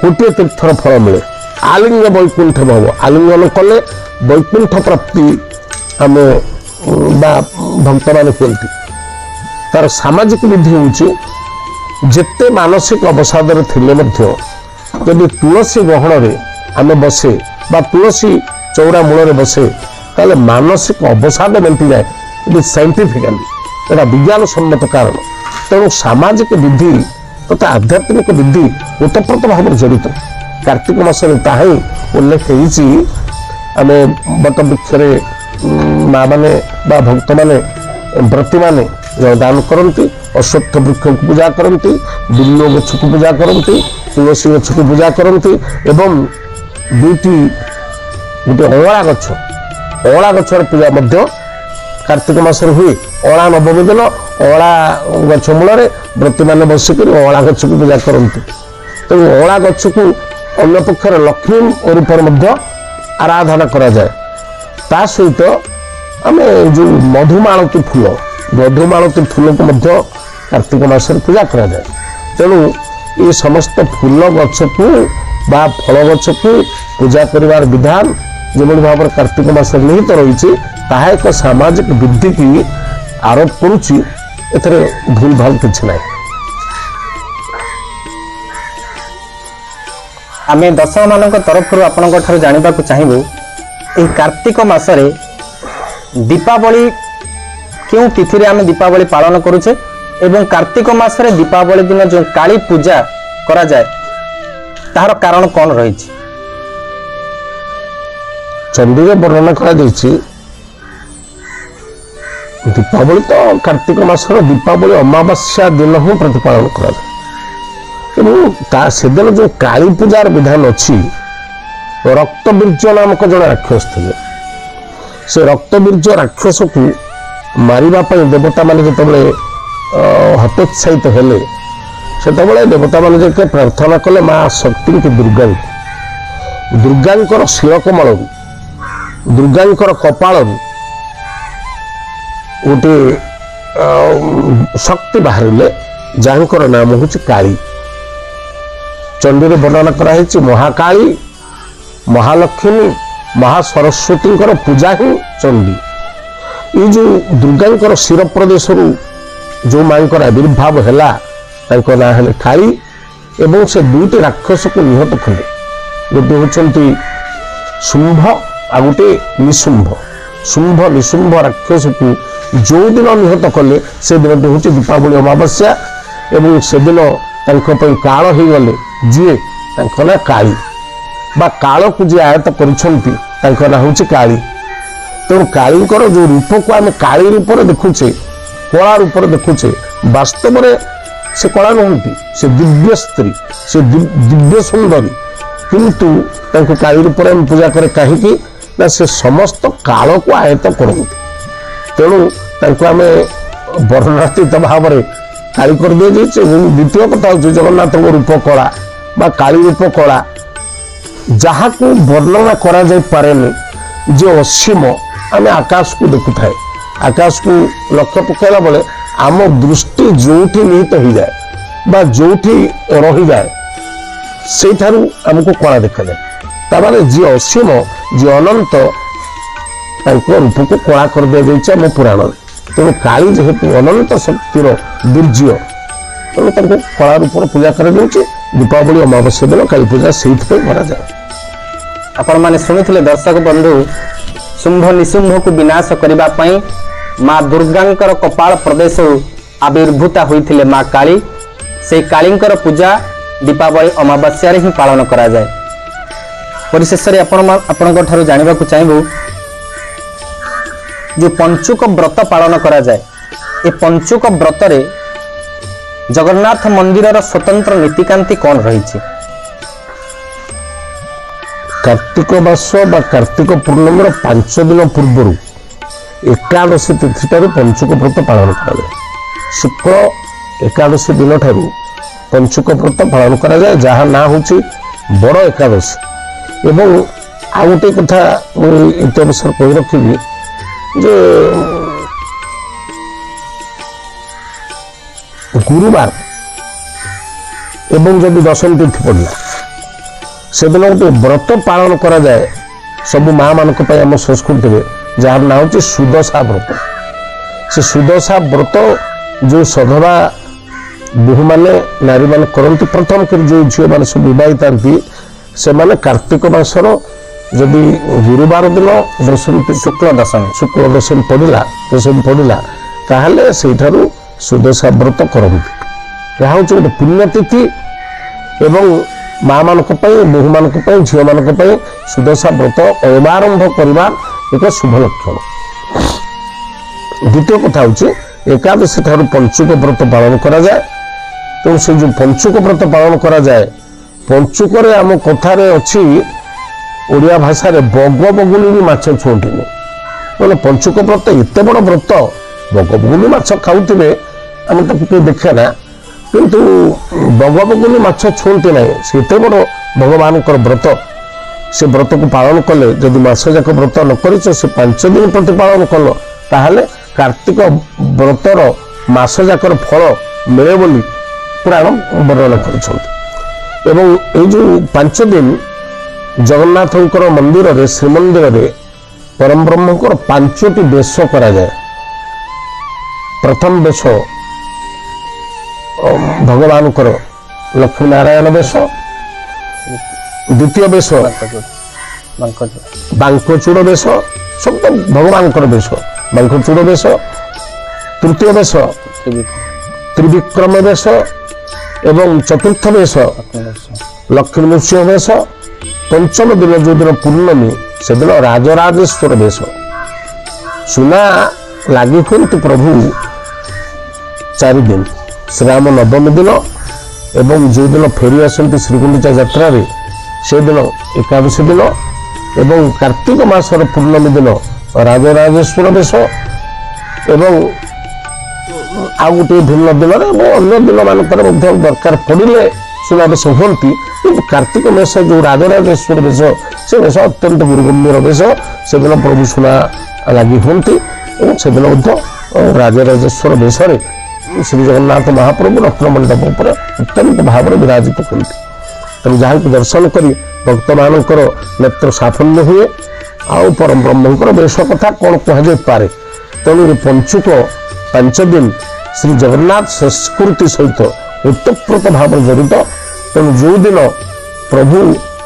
କୋଟିଏ ତୀର୍ଥର ଫଳ ମିଳେ। ଆଲିଙ୍ଗ ବୈକୁଣ୍ଠ ଭବ, ଆଲିଙ୍ଗନ କଲେ ବୈକୁଣ୍ଠ ପ୍ରାପ୍ତି ଆମେ ବା ଭକ୍ତମାନେ କୁହନ୍ତି। ତାର ସାମାଜିକ ବିଧି ହେଉଛି, ଯେତେ ମାନସିକ ଅବସାଦରେ ଥିଲେ ମଧ୍ୟ ଯଦି ତୁଳସୀ ଗହଣରେ ଆମେ ବସେ ବା ତୁଳସୀ ଚଉରା ମୂଳରେ ବସେ, ତାହେଲେ ମାନସିକ ଅବସାଦ ମେଣ୍ଟିଯାଏ। ଇଟ୍ is scientifically, ଏଇଟା ବିଜ୍ଞାନ ସମ୍ମତ କାରଣ। ତେଣୁ ସାମାଜିକ ବିଧି ତଥା ଆଧ୍ୟାତ୍ମିକ ବିଧି ଓତପ୍ରୋତ ଭାବରେ ଜଡ଼ିତ। କାର୍ତ୍ତିକ ମାସରେ ତାହା ହିଁ ଉଲ୍ଲେଖ ହେଇଛି। ଆମେ ବଟବୃକ୍ଷରେ ମା ମାନେ ବା ଭକ୍ତମାନେ, ବ୍ରତୀମାନେ ଦାନ କରନ୍ତି, ଅଶ୍ୱତ୍ଥ ବୃକ୍ଷକୁ ପୂଜା କରନ୍ତି, ବିଲ୍ୱ ଗଛକୁ ପୂଜା କରନ୍ତି, ତୁଳସୀ ଗଛକୁ ପୂଜା କରନ୍ତି ଏବଂ ଦୁଇଟି, ଗୋଟେ ଅଁଳା ଗଛ, ଅଁଳା ଗଛର ପୂଜା ମଧ୍ୟ କାର୍ତ୍ତିକ ମାସରେ ହୁଏ। ଅଁଳା ନବମୀ ଦିନ ଅଁଳା ଗଛ ମୂଳରେ ବ୍ରତୀମାନେ ବସିକରି ଅଁଳା ଗଛକୁ ପୂଜା କରନ୍ତି। ତେଣୁ ଅଁଳା ଗଛକୁ ଅନ୍ୟ ପକ୍ଷରେ ଲକ୍ଷ୍ମୀ ରୂପରେ ମଧ୍ୟ ଆରାଧନା କରାଯାଏ। ତା ସହିତ ଆମେ ଯେଉଁ ମଧୁମାଳତୀ ଫୁଲ, ମଧୁମାଳତୀ ଫୁଲକୁ ମଧ୍ୟ କାର୍ତ୍ତିକ ମାସରେ ପୂଜା କରାଯାଏ। ତେଣୁ ଏ ସମସ୍ତ ଫୁଲ ଗଛକୁ ବା ଫଳ ଗଛକୁ ପୂଜା କରିବାର ବିଧାନ ଯେଭଳି ଭାବରେ କାର୍ତ୍ତିକ ମାସରେ ନିହିତ ରହିଛି, ତାହା ଏକ ସାମାଜିକ ବୃଦ୍ଧିକି ଆରୋପ କରୁଛି। ଏଥିରେ ଭୁଲ ଭାଲ କିଛି ନାହିଁ। ଆମେ ଦର୍ଶକମାନଙ୍କ ତରଫରୁ ଆପଣଙ୍କ ଠାରୁ ଜାଣିବାକୁ ଚାହିଁବୁ, ଏହି କାର୍ତ୍ତିକ ମାସରେ ଦୀପାବଳି କେଉଁ ତିଥିରେ ଆମେ ଦୀପାବଳି ପାଳନ କରୁଛେ ଏବଂ କାର୍ତ୍ତିକ ମାସରେ ଦୀପାବଳି ଦିନ ଯେଉଁ କାଳୀ ପୂଜା କରାଯାଏ, ତାହାର କାରଣ କ'ଣ ରହିଛି? ଚଣ୍ଡୀରେ ବର୍ଣ୍ଣନା କରାଯାଇଛି। ଦୀପାବଳି ତ କାର୍ତ୍ତିକ ମାସର ଦୀପାବଳି ଅମାବାସ୍ୟା ଦିନ ହିଁ ପ୍ରତିପାଳନ କରାଯାଏ ଏବଂ ତା ସେଦିନ ଯେଉଁ କାଳୀ ପୂଜାର ବିଧାନ ଅଛି, ରକ୍ତବୀର୍ଯ୍ୟ ନାମକ ଜଣେ ରାକ୍ଷସ ଥିଲେ। ସେ ରକ୍ତବୀର୍ଯ୍ୟ ରାକ୍ଷସକୁ ମାରିବା ପାଇଁ ଦେବତାମାନେ ଯେତେବେଳେ ହତୋତ୍ସାହିତ ହେଲେ, ସେତେବେଳେ ଦେବତାମାନେ ଯାଇକି ପ୍ରାର୍ଥନା କଲେ ମା ଶକ୍ତିଙ୍କୁ, ଦୁର୍ଗାଙ୍କୁ। ଦୁର୍ଗାଙ୍କର ଶିରକମଳରୁ, ଦୁର୍ଗାଙ୍କର କପାଳରୁ ଗୋଟିଏ ଶକ୍ତି ବାହାରିଲେ, ଯାହାଙ୍କର ନାମ ହେଉଛି କାଳୀ। ଚଣ୍ଡୀରେ ବର୍ଣ୍ଣନା କରାହେଇଛି ମହାକାଳୀ, ମହାଲକ୍ଷ୍ମୀ, ମହାସରସ୍ୱତୀଙ୍କର ପୂଜା ହିଁ ଚଣ୍ଡୀ। ଏଇ ଯେଉଁ ଦୁର୍ଗାଙ୍କର ଶିର ପ୍ରଦେଶରୁ ଯେଉଁ ମାଙ୍କର ଆବିର୍ଭାବ ହେଲା, ତାଙ୍କ ନାଁ ହେଲେ କାଳୀ ଏବଂ ସେ ଦୁଇଟି ରାକ୍ଷସକୁ ନିହତ କଲେ। ଗୋଟିଏ ହେଉଛନ୍ତି ଶୁମ୍ଭ ଆଉ ଗୋଟିଏ ନିଶୁମ୍ଭ। ଶୁମ୍ଭ ନିଶୁମ୍ଭ ରାକ୍ଷସକୁ ଯେଉଁଦିନ ନିହତ କଲେ, ସେ ଦିନଟି ହେଉଛି ଦୀପାବଳି ଅମାବାସ୍ୟା ଏବଂ ସେଦିନ ତାଙ୍କ ପାଇଁ କାଳ ହେଇଗଲେ ଯିଏ, ତାଙ୍କ ନାଁ କାଳୀ ବା କାଳକୁ ଯିଏ ଆୟତ୍ତ କରିଛନ୍ତି, ତାଙ୍କ ନାଁ ହେଉଛି କାଳୀ। ତେଣୁ କାଳୀଙ୍କର ଯେଉଁ ରୂପକୁ ଆମେ କାଳୀ ରୂପରେ ଦେଖୁଛେ, କଳା ରୂପରେ ଦେଖୁଛେ, ବାସ୍ତବରେ ସେ କଳା ନୁହନ୍ତି। ସେ ଦିବ୍ୟ ସ୍ତ୍ରୀ, ସେ ଦିବ୍ୟ ସୁନ୍ଦରୀ। କିନ୍ତୁ ତାଙ୍କୁ କାଳୀ ରୂପରେ ଆମେ ପୂଜା କରେ କାହିଁକି ନା ସେ ସମସ୍ତ କାଳକୁ ଆୟତ୍ତ କରନ୍ତି। ତେଣୁ ତାଙ୍କୁ ଆମେ ବର୍ଣ୍ଣାତୀତ ଭାବରେ କାଳୀ କରିଦିଆଯାଇଛି। ଏବଂ ଦ୍ୱିତୀୟ କଥା ହେଉଛି, ଜଗନ୍ନାଥଙ୍କ ରୂପ କଳା ବା କାଳୀ ରୂପ କଳା, ଯାହାକୁ ବର୍ଣ୍ଣନା କରାଯାଇପାରେନି ଯେ ଅସୀମ। ଆମେ ଆକାଶକୁ ଦେଖୁଥାଏ, ଆକାଶକୁ ଲକ୍ଷ୍ୟ ପକାଇଲା ବେଳେ ଆମ ଦୃଷ୍ଟି ଯେଉଁଠି ନିହିତ ହେଇଯାଏ ବା ଯେଉଁଠି ରହିଯାଏ, ସେଇଠାରୁ ଆମକୁ କଳା ଦେଖାଯାଏ। ତାମାନେ ଯିଏ ଅସୀମ, ଯିଏ ଅନନ୍ତ, ତାଙ୍କ ରୂପକୁ କଳା କରିଦିଆଯାଇଛି ଆମ ପୁରାଣରେ। ତେଣୁ କାଳୀ ଯେହେତୁ ଅନନ୍ତ ଶକ୍ତିର ବୀର୍ଯ୍ୟ, ତେଣୁ ତାଙ୍କୁ କଳା ରୂପରେ ପୂଜା କରାଯାଉଛି। ଦୀପାବଳି ଅମାବାସ୍ୟା ଦିନ କାଳୀ ପୂଜା ସେଇଥିପାଇଁ କରାଯାଏ। ଆପଣମାନେ ଶୁଣୁଥିଲେ ଦର୍ଶକ ବନ୍ଧୁ, ଶୁମ୍ଭ ନିଶୁମ୍ଭକୁ ବିନାଶ କରିବା ପାଇଁ ମା ଦୁର୍ଗାଙ୍କର କପାଳ ପ୍ରଦେଶରୁ ଆବିର୍ଭୂତା ହୋଇଥିଲେ ମା କାଳୀ। ସେଇ କାଳୀଙ୍କର ପୂଜା ଦୀପାବଳି ଅମାବାସ୍ୟାରେ ହିଁ ପାଳନ କରାଯାଏ। ପରିଶେଷରେ ଆପଣଙ୍କ ଠାରୁ ଜାଣିବାକୁ ଚାହିଁବୁ, ଯେଉଁ ପଞ୍ଚୁକ ବ୍ରତ ପାଳନ କରାଯାଏ, ଏ ପଞ୍ଚୁକ ବ୍ରତରେ ଜଗନ୍ନାଥ ମନ୍ଦିରର ସ୍ୱତନ୍ତ୍ର ନୀତିକାନ୍ତି କ'ଣ ରହିଛି? କାର୍ତ୍ତିକ ମାସ ବା କାର୍ତ୍ତିକ ପୂର୍ଣ୍ଣମୀର 5 ଦିନ ପୂର୍ବରୁ ଏକାଦଶୀ ତିଥିଠାରୁ ପଞ୍ଚୁକ ବ୍ରତ ପାଳନ କରାଯାଏ। ଶୁକ୍ଳ ଏକାଦଶୀ ଦିନଠାରୁ ପଞ୍ଚୁକ ବ୍ରତ ପାଳନ କରାଯାଏ, ଯାହା ନାଁ ହେଉଛି ବଡ଼ ଏକାଦଶୀ। ଏବଂ ଆଉ ଗୋଟିଏ କଥା ମୁଁ ଏତେ ଅବସର କହି ରଖିବି ଯେ ଗୁରୁବାର ଏବଂ ଯଦି ଦଶମୀ ତିଥି ପଡ଼ିଲା, ସେଦିନ ଗୋଟେ ବ୍ରତ ପାଳନ କରାଯାଏ ସବୁ ମା ମାନଙ୍କ ପାଇଁ ଆମ ସଂସ୍କୃତିରେ, ଯାହାର ନାଁ ହେଉଛି ସୁଦଶା ବ୍ରତ। ସେ ସୁଦଶା ବ୍ରତ ଯେଉଁ ସଧବା ବୋହୂମାନେ, ନାରୀମାନେ କରନ୍ତି, ପ୍ରଥମ କରି ଯେଉଁ ଝିଅମାନେ ସବୁ ବିବାହିତାନ୍ତି, ସେମାନେ କାର୍ତ୍ତିକ ମାସର ଯଦି ଗୁରୁବାର ଦିନ ଦଶମୀ ତିଥି, ଶୁକ୍ଳ ଦଶମୀ, ଶୁକ୍ଳ ଦଶମୀ ପଡ଼ିଲା, ତାହେଲେ ସେଇଠାରୁ ସୁଦଶା ବ୍ରତ କରନ୍ତି। ଏହା ହେଉଛି ଗୋଟେ ପୁଣ୍ୟତିଥି ଏବଂ ମା ମାନଙ୍କ ପାଇଁ, ବୋହୂମାନଙ୍କ ପାଇଁ, ଝିଅମାନଙ୍କ ପାଇଁ ସୁଦଶା ବ୍ରତ ଅବାରମ୍ଭ କରିବା ଏକ ଶୁଭ ଲକ୍ଷଣ। ଦ୍ୱିତୀୟ କଥା ହେଉଛି, ଏକାଦଶୀ ଠାରୁ ପଞ୍ଚୁକ ବ୍ରତ ପାଳନ କରାଯାଏ। ତେଣୁ ସେ ଯେଉଁ ପଞ୍ଚୁକ ବ୍ରତ ପାଳନ କରାଯାଏ, ପଞ୍ଚୁକରେ ଆମ କଥାରେ ଅଛି, ଓଡ଼ିଆ ଭାଷାରେ, ବଗ ବଗୁଲି ବି ମାଛ ଛୁଅନ୍ତିନି। ମାନେ ପଞ୍ଚୁକ ବ୍ରତ ଏତେ ବଡ଼ ବ୍ରତ, ବଗ ବଗୁଲି ମାଛ ଖାଉଥିବେ, ଆମେ ତାକୁ କେହି ଦେଖେ ନା, କିନ୍ତୁ ବଗ ବଗୁଲି ମାଛ ଛୁଅନ୍ତି ନାହିଁ। ସେ ଏତେ ବଡ଼ ଭଗବାନଙ୍କର ବ୍ରତ। ସେ ବ୍ରତକୁ ପାଳନ କଲେ, ଯଦି ମାସ ଯାକ ବ୍ରତ ନ କରିଛ, ସେ 5 ଦିନ ପ୍ରତିପାଳନ କଲ, ତାହେଲେ କାର୍ତ୍ତିକ ବ୍ରତର ମାସ ଯାକର ଫଳ ମିଳେ ବୋଲି ପୁରାଣ ବର୍ଣ୍ଣନା କରିଛନ୍ତି। ଏବଂ ଏଇ ଯେଉଁ 5 ଦିନ ଜଗନ୍ନାଥଙ୍କର ମନ୍ଦିରରେ, ଶ୍ରୀମନ୍ଦିରରେ ପରମବ୍ରହ୍ମଙ୍କର ପାଞ୍ଚଟି ବେଶ କରାଯାଏ। ପ୍ରଥମ ବେଶ ଭଗବାନଙ୍କର ଲକ୍ଷ୍ମୀ ନାରାୟଣ ବେଶ, ଦ୍ୱିତୀୟ ବେଶ ବାଙ୍କଚୂଡ଼ ବେଶ, ସବୁ ତ ଭଗବାନଙ୍କର ବେଶ, ବାଙ୍କଚୂଡ଼ ବେଶ, ତୃତୀୟ ବେଶ ତ୍ରିବିକ୍ରମ ବେଶ ଏବଂ ଚତୁର୍ଥ ବେଶ ଲକ୍ଷ୍ମୀ ନୃସିଂହ ବେଶ। ପଞ୍ଚମ ଦିନ, ଯେଉଁଦିନ ପୂର୍ଣ୍ଣମୀ, ସେଦିନ ରାଜରାଜେଶ୍ୱର ବେଶ। ସୁନା ଲାଗି ହୁଅନ୍ତି ପ୍ରଭୁ 4 ଦିନ, ଶ୍ରୀରାମ ନବମୀ ଦିନ ଏବଂ ଯେଉଁଦିନ ଫେରି ଆସନ୍ତି ଶ୍ରୀଗୁଣ୍ଡିଚା ଯାତ୍ରାରେ ସେଦିନ ଏକାଦଶୀ ଦିନ ଏବଂ କାର୍ତ୍ତିକ ମାସର ପୂର୍ଣ୍ଣମୀ ଦିନ ରାଜରାଜେଶ୍ୱର ବେଶ ଏବଂ ଆଉ ଗୋଟିଏ ଭିନ୍ନ ଦିନରେ ଏବଂ ଅନ୍ୟ ଦିନମାନଙ୍କରେ ମଧ୍ୟ ଦରକାର ପଡ଼ିଲେ ସୁନାବେଶ ହୁଅନ୍ତି। କିନ୍ତୁ କାର୍ତ୍ତିକ ମାସ ଯେଉଁ ରାଜରାଜେଶ୍ୱର ବେଶ, ସେ ବେଶ ଅତ୍ୟନ୍ତ ଗୁରୁଗମ୍ଭୀର ବେଶ। ସେଦିନ ପ୍ରଭୁ ସୁନା ଲାଗି ହୁଅନ୍ତି ଏବଂ ସେଦିନ ମଧ୍ୟ ରାଜରାଜେଶ୍ୱର ବେଶରେ ଶ୍ରୀ ଜଗନ୍ନାଥ ମହାପ୍ରଭୁ ରତ୍ନମଣ୍ଡପ ଉପରେ ଅତ୍ୟନ୍ତ ଭାବରେ ବିରାଜିତ ହୁଅନ୍ତି। ତେଣୁ ଯାହାଙ୍କୁ ଦର୍ଶନ କରି ଭକ୍ତମାନଙ୍କର ନେତ୍ର ସାଫଲ୍ୟ ହୁଏ। ଆଉ ପରମ ବ୍ରହ୍ମଙ୍କର ବେଶ କଥା କ'ଣ କୁହାଯାଇପାରେ? ତେଣୁ ଏ ପଞ୍ଚୁକ 5 ଦିନ ଶ୍ରୀ ଜଗନ୍ନାଥ ସଂସ୍କୃତି ସହିତ ଓତପ୍ରୋତ ଭାବରେ ଜଡ଼ିତ। ତେଣୁ ଯେଉଁଦିନ ପ୍ରଭୁ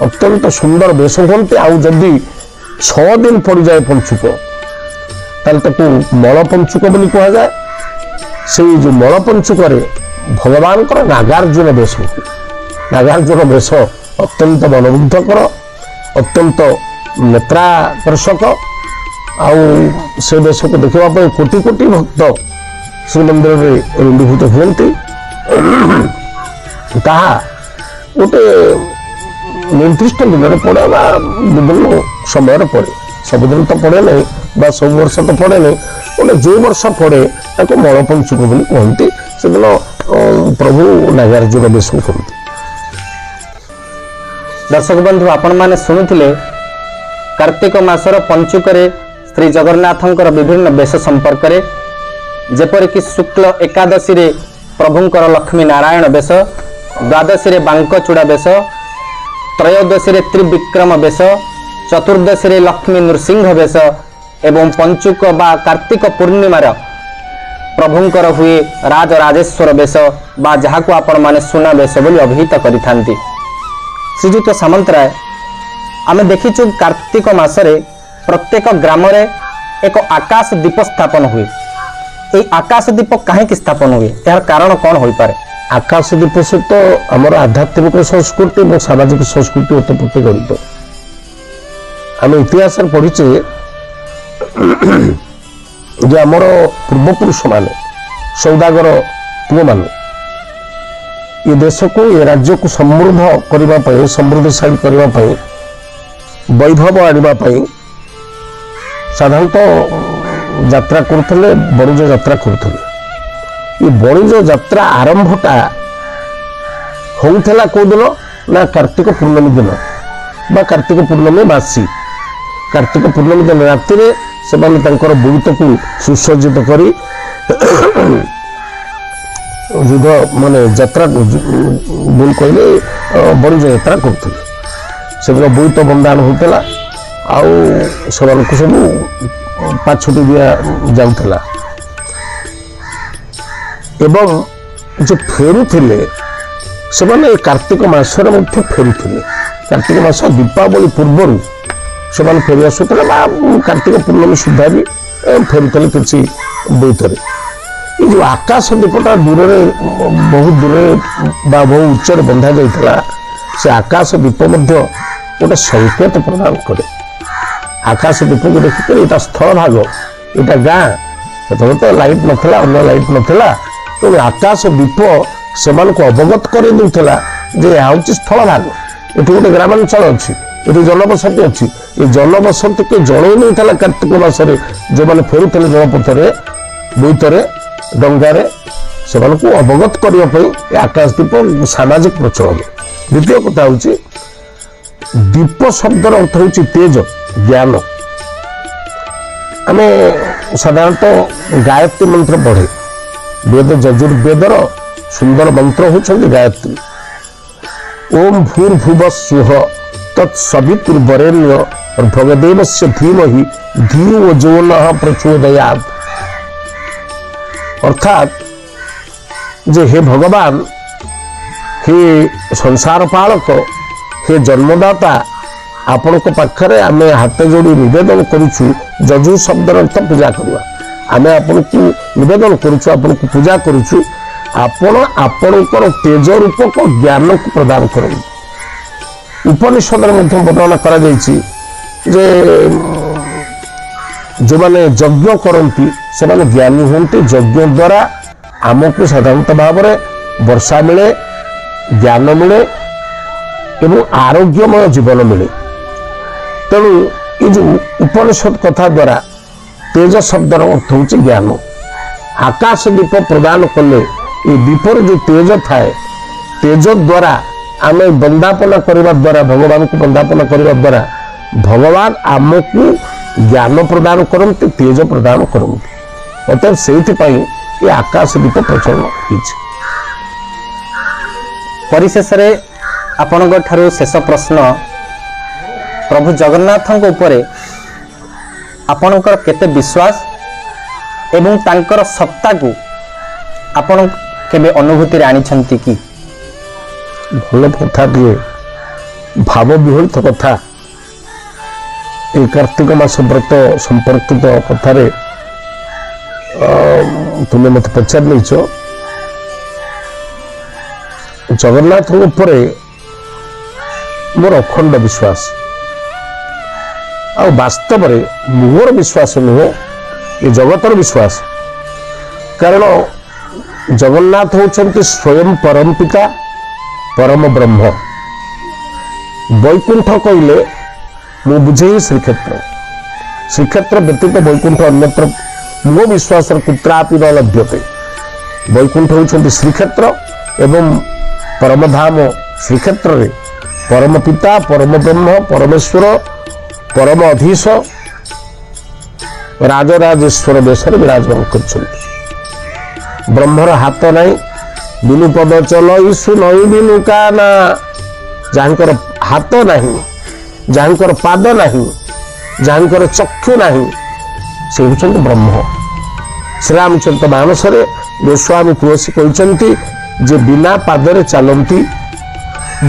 ଅତ୍ୟନ୍ତ ସୁନ୍ଦର ବେଶ ହୁଅନ୍ତି, ଆଉ ଯଦି 6 ଦିନ ପଡ଼ିଯାଏ ପଞ୍ଚୁକ, ତାହେଲେ ତାକୁ ମଳ ପଞ୍ଚୁକ ବୋଲି କୁହାଯାଏ। ସେଇ ଯେଉଁ ମଳ ପଞ୍ଚୁକରେ ଭଗବାନଙ୍କର ନାଗାର୍ଜୁନ ବେଶ ହୁଏ। ନାଗାର୍ଜୁନ ବେଶ ଅତ୍ୟନ୍ତ ମନୋମୁଗ୍ଧକର, ଅତ୍ୟନ୍ତ ନେତ୍ରାକର୍ଷକ, ଆଉ ସେ ବେଶକୁ ଦେଖିବା ପାଇଁ କୋଟି କୋଟି ଭକ୍ତ ଶ୍ରୀମନ୍ଦିରରେ ରୁଣ୍ଡୀଭୂତ ହୁଅନ୍ତି। ତାହା ଗୋଟେ ନିର୍ଦ୍ଦିଷ୍ଟ ଦିନରେ ପଡ଼େ ବା ବିଭିନ୍ନ ସମୟରେ ପଡ଼େ, ସବୁଦିନ ତ ପଡ଼େ ନାହିଁ ବା ସବୁ ବର୍ଷ ତ ପଡ଼େ ନାହିଁ। ଗୋଟେ ଯେଉଁ ବର୍ଷ ପଡ଼େ ତାକୁ ମଳ ପଞ୍ଚୁକ ବୋଲି କୁହନ୍ତି। ସେଦିନ ପ୍ରଭୁ ନାଗାର୍ଜୁନ ବେଶ କରନ୍ତି। ଦର୍ଶକ ବନ୍ଧୁ, ଆପଣମାନେ ଶୁଣୁଥିଲେ କାର୍ତ୍ତିକ ମାସର ପଞ୍ଚୁକରେ ଶ୍ରୀ ଜଗନ୍ନାଥଙ୍କର ବିଭିନ୍ନ ବେଶ ସମ୍ପର୍କରେ, ଯେପରିକି ଶୁକ୍ଲ ଏକାଦଶୀରେ ପ୍ରଭୁଙ୍କର ଲକ୍ଷ୍ମୀ ନାରାୟଣ ବେଶ, ଦ୍ୱାଦଶୀରେ ବାଙ୍କଚୂଡ଼ା ବେଶ, ତ୍ରୟୋଦଶୀରେ ତ୍ରିବିକ୍ରମ ବେଶ, ଚତୁର୍ଦ୍ଦଶୀରେ ଲକ୍ଷ୍ମୀ ନୃସିଂହ ବେଶ ଏବଂ ପଞ୍ଚୁକ ବା କାର୍ତ୍ତିକ ପୂର୍ଣ୍ଣିମାର ପ୍ରଭୁଙ୍କର ହୁଏ ରାଜରାଜେଶ୍ୱର ବେଶ ବା ଯାହାକୁ ଆପଣମାନେ ସୁନା ବେଶ ବୋଲି ଅଭିହିତ କରିଥାନ୍ତି। ଶ୍ରୀଯୁକ୍ତ ସାମନ୍ତରାୟ, ଆମେ ଦେଖିଛୁ କାର୍ତ୍ତିକ ମାସରେ ପ୍ରତ୍ୟେକ ଗ୍ରାମରେ ଏକ ଆକାଶ ଦୀପ ସ୍ଥାପନ ହୁଏ। ଏହି ଆକାଶ ଦୀପ କାହିଁକି ସ୍ଥାପନ ହୁଏ, ଏହାର କାରଣ କ'ଣ ହୋଇପାରେ? ଆକାଶ ଦୀପ ସହିତ ଆମର ଆଧ୍ୟାତ୍ମିକ ସଂସ୍କୃତି ଏବଂ ସାମାଜିକ ସଂସ୍କୃତି ଓତପ୍ରୋତ ଜଡ଼ିତ। ଆମେ ଇତିହାସରେ ପଢ଼ିଛେ ଯେ ଆମର ପୂର୍ବପୁରୁଷମାନେ, ସୌଦାଗର ପୁଅମାନେ ଏ ଦେଶକୁ, ଏ ରାଜ୍ୟକୁ ସମୃଦ୍ଧ କରିବା ପାଇଁ, ସମୃଦ୍ଧିଶାଳୀ କରିବା ପାଇଁ, ବୈଭବ ଆଣିବା ପାଇଁ ସାଧାରଣତଃ ଯାତ୍ରା କରୁଥିଲେ, ବଣିଜ ଯାତ୍ରା କରୁଥିଲେ। ଏ ବଣିଜ ଯାତ୍ରା ଆରମ୍ଭଟା ହେଉଥିଲା କେଉଁଦିନ ନା କାର୍ତ୍ତିକ ପୂର୍ଣ୍ଣମୀ ଦିନ ବା କାର୍ତ୍ତିକ ପୂର୍ଣ୍ଣମୀ ବାସି। କାର୍ତ୍ତିକ ପୂର୍ଣ୍ଣମୀ ଦିନ ରାତିରେ ସେମାନେ ତାଙ୍କର ବୋଇତକୁ ସୁସଜ୍ଜିତ କରି ଯୁଦ୍ଧ ମାନେ ଯାତ୍ରା ଭୁଲ କହିଲେ, ବଣିଜ ଯାତ୍ରା କରୁଥିଲେ। ସେଦିନ ବୋଇତ ବନ୍ଦାଣ ହେଉଥିଲା ଆଉ ସେମାନଙ୍କୁ ସବୁ ପାଛୋଟି ଦିଆ ଯାଉଥିଲା ଏବଂ ଯେ ଫେରୁଥିଲେ ସେମାନେ କାର୍ତ୍ତିକ ମାସରେ ମଧ୍ୟ ଫେରୁଥିଲେ। କାର୍ତ୍ତିକ ମାସ ଦୀପାବଳି ପୂର୍ବରୁ ସେମାନେ ଫେରି ଆସୁଥିଲେ ବା କାର୍ତ୍ତିକ ପୂର୍ଣ୍ଣମୀ ସୁଦ୍ଧା ବି ଫେରୁଥିଲେ କିଛି ବୋଇତରେ। ଏ ଯେଉଁ ଆକାଶ ଦୀପଟା ଦୂରରେ, ବହୁତ ଦୂରରେ ବା ବହୁ ଉଚ୍ଚରେ ବନ୍ଧା ଯାଇଥିଲା, ସେ ଆକାଶ ଦୀପ ମଧ୍ୟ ଗୋଟେ ସଂକେତ ପ୍ରଦାନ କରେ। ଆକାଶ ଦୀପକୁ ଦେଖିକରି ଏଇଟା ସ୍ଥଳଭାଗ, ଏଇଟା ଗାଁ। ସେତେବେଳେ ତ ଲାଇଟ୍ ନଥିଲା, ଅନ୍ୟ ଲାଇଟ୍ ନଥିଲା, ତେଣୁ ଆକାଶ ଦୀପ ସେମାନଙ୍କୁ ଅବଗତ କରାଇ ଦେଉଥିଲା ଯେ ଏହା ହେଉଛି ସ୍ଥଳଭାଗ, ଏଠି ଗୋଟେ ଗ୍ରାମାଞ୍ଚଳ ଅଛି, ଏଠି ଜନବସତି ଅଛି। ଏ ଜନବସତିକି ଜଣେଇ ଦେଉଥିଲା କାର୍ତ୍ତିକ ମାସରେ ଯେଉଁମାନେ ଫେରୁଥିଲେ ଜଳପଥରେ, ବୋଇତରେ, ଡଙ୍ଗାରେ, ସେମାନଙ୍କୁ ଅବଗତ କରିବା ପାଇଁ ଏ ଆକାଶ ଦୀପ ସାମାଜିକ ପ୍ରଚଳନ। ଦ୍ୱିତୀୟ କଥା ହେଉଛି ଦୀପ ଶବ୍ଦର ଅର୍ଥ ହେଉଛି ତେଜ, ଜ୍ଞାନ। ଆମେ ସାଧାରଣତଃ ଗାୟତ୍ରୀ ମନ୍ତ୍ର ପଢ଼େ। ବେଦ ଯଜୁର୍ବେଦର ସୁନ୍ଦର ମନ୍ତ୍ର ହେଉଛନ୍ତି ଗାୟତ୍ରୀ। ଓମ୍ ଭୂର୍ଭୁବ ସ୍ୱଃ ତତ୍ ସବିତୁର୍ବରେଣ୍ୟ ଭଗଦେବସ୍ୟ ଧୀମହି ଧିଓ ଯୋ ନଃ ପ୍ରଚୋଦୟାତ୍। ଅର୍ଥାତ୍ ଯେ ହେ ଭଗବାନ, ହେ ସଂସାର ପାଳକ, ହେ ଜନ୍ମଦାତା, ଆପଣଙ୍କ ପାଖରେ ଆମେ ହାତ ଯୋଡ଼ି ନିବେଦନ କରୁଛୁ। ଯଜୁ ଶବ୍ଦର ଅର୍ଥ ପୂଜା କରିବା। ଆମେ ଆପଣଙ୍କୁ ନିବେଦନ କରୁଛୁ, ଆପଣଙ୍କୁ ପୂଜା କରୁଛୁ, ଆପଣ ଆପଣଙ୍କର ତେଜ ରୂପକ ଜ୍ଞାନକୁ ପ୍ରଦାନ କରନ୍ତୁ। ଉପନିଷଦରେ ମଧ୍ୟ ବର୍ଣ୍ଣନା କରାଯାଇଛି ଯେ ଯେଉଁମାନେ ଯଜ୍ଞ କରନ୍ତି ସେମାନେ ଜ୍ଞାନୀ ହୁଅନ୍ତି। ଯଜ୍ଞ ଦ୍ୱାରା ଆମକୁ ସାଧାରଣତଃ ଭାବରେ ବର୍ଷା ମିଳେ, ଜ୍ଞାନ ମିଳେ ଏବଂ ଆରୋଗ୍ୟମୟ ଜୀବନ ମିଳେ। ତେଣୁ ଏ ଯେଉଁ ଉପନିଷଦ କଥା ଦ୍ୱାରା ତେଜ ଶବ୍ଦର ଅର୍ଥ ହେଉଛି ଜ୍ଞାନ। ଆକାଶ ଦୀପ ପ୍ରଦାନ କଲେ ଏ ଦୀପରେ ଯେଉଁ ତେଜ ଥାଏ, ତେଜ ଦ୍ୱାରା ଆମେ ବନ୍ଦାପନା କରିବା ଦ୍ୱାରା, ଭଗବାନଙ୍କୁ ବନ୍ଦାପନା କରିବା ଦ୍ୱାରା ଭଗବାନ ଆମକୁ ଜ୍ଞାନ ପ୍ରଦାନ କରନ୍ତି, ତେଜ ପ୍ରଦାନ କରନ୍ତି। ଅତଏବ ସେଇଥିପାଇଁ ଏ ଆକାଶ ଦୀପ ପ୍ରଚଳନ ହେଇଛି। ପରିଶେଷରେ ଆପଣଙ୍କ ଠାରୁ ଶେଷ ପ୍ରଶ୍ନ, ପ୍ରଭୁ ଜଗନ୍ନାଥଙ୍କ ଉପରେ ଆପଣଙ୍କର କେତେ ବିଶ୍ୱାସ ଏବଂ ତାଙ୍କର ସତ୍ତାକୁ ଆପଣ କେବେ ଅନୁଭୂତିରେ ଆଣିଛନ୍ତି କି? ଭଲ କଥାଟିଏ, ଭାବ ବିହଳିତ କଥା। ଏଇ କାର୍ତ୍ତିକ ମାସ ବ୍ରତ ସମ୍ପର୍କିତ କଥାରେ ତୁମେ ମୋତେ ପଚାରି ନେଇଛ। ଜଗନ୍ନାଥଙ୍କ ଉପରେ ମୋର ଅଖଣ୍ଡ ବିଶ୍ୱାସ। ଆଉ ବାସ୍ତବରେ ମୋର ବିଶ୍ୱାସ ନୁହେଁ, ଏ ଜଗତର ବିଶ୍ୱାସ। କାରଣ ଜଗନ୍ନାଥ ହେଉଛନ୍ତି ସ୍ୱୟଂ ପରମ ପିତା, ପରମ ବ୍ରହ୍ମ। ବୈକୁଣ୍ଠ କହିଲେ ମୁଁ ବୁଝେଇ ଶ୍ରୀକ୍ଷେତ୍ର। ଶ୍ରୀକ୍ଷେତ୍ର ବ୍ୟତୀତ ବୈକୁଣ୍ଠ ଅନ୍ୟତ୍ର ମୋ ବିଶ୍ୱାସରେ କୁତ୍ରାପି ନ ଲଭ୍ୟତେ। ବୈକୁଣ୍ଠ ହେଉଛନ୍ତି ଶ୍ରୀକ୍ଷେତ୍ର ଏବଂ ପରମଧାମ ଶ୍ରୀକ୍ଷେତ୍ରରେ ପରମ ପିତା, ପରମ ବ୍ରହ୍ମ, ପରମେଶ୍ୱର, ପରମ ଅଧୀଶ ରାଜରାଜେଶ୍ୱର ବେଶରେ ବିରାଜମାନ କରିଛନ୍ତି। ବ୍ରହ୍ମର ହାତ ନାହିଁ, ବିନୁ ପଦ ଚଲ ଶୁନଇ ବିନୁ କାନା। ଯାହାଙ୍କର ହାତ ନାହିଁ, ଯାହାଙ୍କର ପାଦ ନାହିଁ, ଯାହାଙ୍କର ଚକ୍ଷୁ ନାହିଁ, ସେ ହେଉଛନ୍ତି ବ୍ରହ୍ମ। ଶ୍ରୀରାମଚରିତ ମାନସରେ ଗୋସ୍ୱାମୀ ତୁଳସୀ କହିଛନ୍ତି ଯେ ବିନା ପାଦରେ ଚାଲନ୍ତି,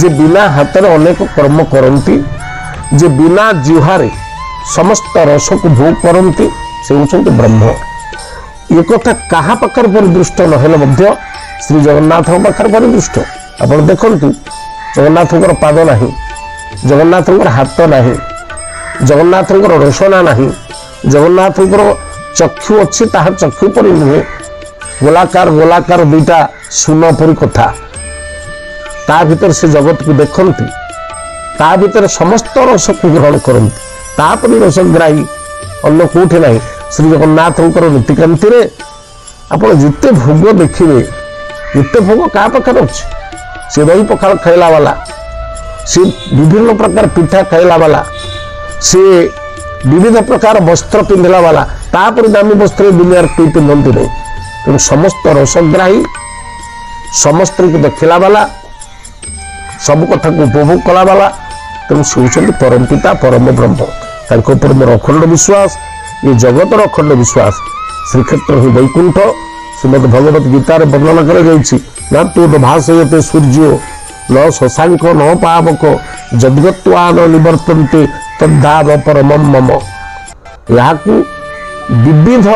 ଯେ ବିନା ହାତରେ ଅନେକ କର୍ମ କରନ୍ତି, ଯେ ବିନା ଜିହ୍ୱାରେ ସମସ୍ତ ରସକୁ ଭୋଗ କରନ୍ତି, ସେ ହେଉଛନ୍ତି ବ୍ରହ୍ମ। ଏ କଥା କାହା ପାଖରେ ପରିଦୃଷ୍ଟ ନହେଲେ ମଧ୍ୟ ଶ୍ରୀ ଜଗନ୍ନାଥଙ୍କ ପାଖରେ ପରିଦୃଷ୍ଟ। ଆପଣ ଦେଖନ୍ତୁ, ଜଗନ୍ନାଥଙ୍କର ପାଦ ନାହିଁ, ଜଗନ୍ନାଥଙ୍କର ହାତ ନାହିଁ, ଜଗନ୍ନାଥଙ୍କର ରସନା ନାହିଁ, ଜଗନ୍ନାଥଙ୍କର ଚକ୍ଷୁ ଅଛି, ତାହା ଚକ୍ଷୁ ପରି ନୁହେଁ, ଗୋଲାକାର ଗୋଲାକାର ଦୁଇଟା ଶୂନ ପରି କଥା। ତା ଭିତରେ ସେ ଜଗତକୁ ଦେଖନ୍ତି, ତା ଭିତରେ ସମସ୍ତ ରସକୁ ଗ୍ରହଣ କରନ୍ତି। ତାପରି ରସଗ୍ରାହୀ ଅନ୍ୟ କୋଉଠି ନାହିଁ। ଶ୍ରୀ ଜଗନ୍ନାଥଙ୍କର ନୀତିକାନ୍ତିରେ ଆପଣ ଯେତେ ଭୋଗ ଦେଖିବେ, ଏତେ ଭୋଗ କାହା ପାଖରେ ଅଛି? ସେ ଦହି ପଖାଳ ଖାଇଲା ବାଲା, ସେ ବିଭିନ୍ନ ପ୍ରକାର ପିଠା ଖାଇଲା ବାଲା, ସେ ବିବିଧ ପ୍ରକାର ବସ୍ତ୍ର ପିନ୍ଧିଲା ବାଲା, ତାପରେ ଦାମୀ ବସ୍ତ୍ର ଏ ଦୁନିଆରେ କେହି ପିନ୍ଧନ୍ତି ନାହିଁ। ତେଣୁ ସମସ୍ତ ରସଗ୍ରାହୀ, ସମସ୍ତଙ୍କୁ ଦେଖିଲା ବାଲା, ସବୁ କଥାକୁ ଉପଭୋଗ କଲା ବାଲା, ତେଣୁ ସେ ହେଉଛନ୍ତି ପରମ ପିତା, ପରମ ବ୍ରହ୍ମ। ତାଙ୍କ ଉପରେ ମୋର ଅଖଣ୍ଡ ବିଶ୍ୱାସ, ଏ ଜଗତର ଅଖଣ୍ଡ ବିଶ୍ୱାସ। ଶ୍ରୀକ୍ଷେତ୍ର ହିଁ ବୈକୁଣ୍ଠ। ଶ୍ରୀମଦ ଭଗବତ ଗୀତାରେ ବର୍ଣ୍ଣନା କରାଯାଇଛି, ନା ତୁ ଭାସୟତେ ସୂର୍ଯ୍ୟ ନ ଶଶାଙ୍କ ନ ପାବକ ଯଦ୍ଗତ୍ୱା ନ ନିବର୍ତ୍ତନ୍ତେ ତଦ୍ଧାମ ପରମମ୍ ମମ। ଏହାକୁ ବିବିଧ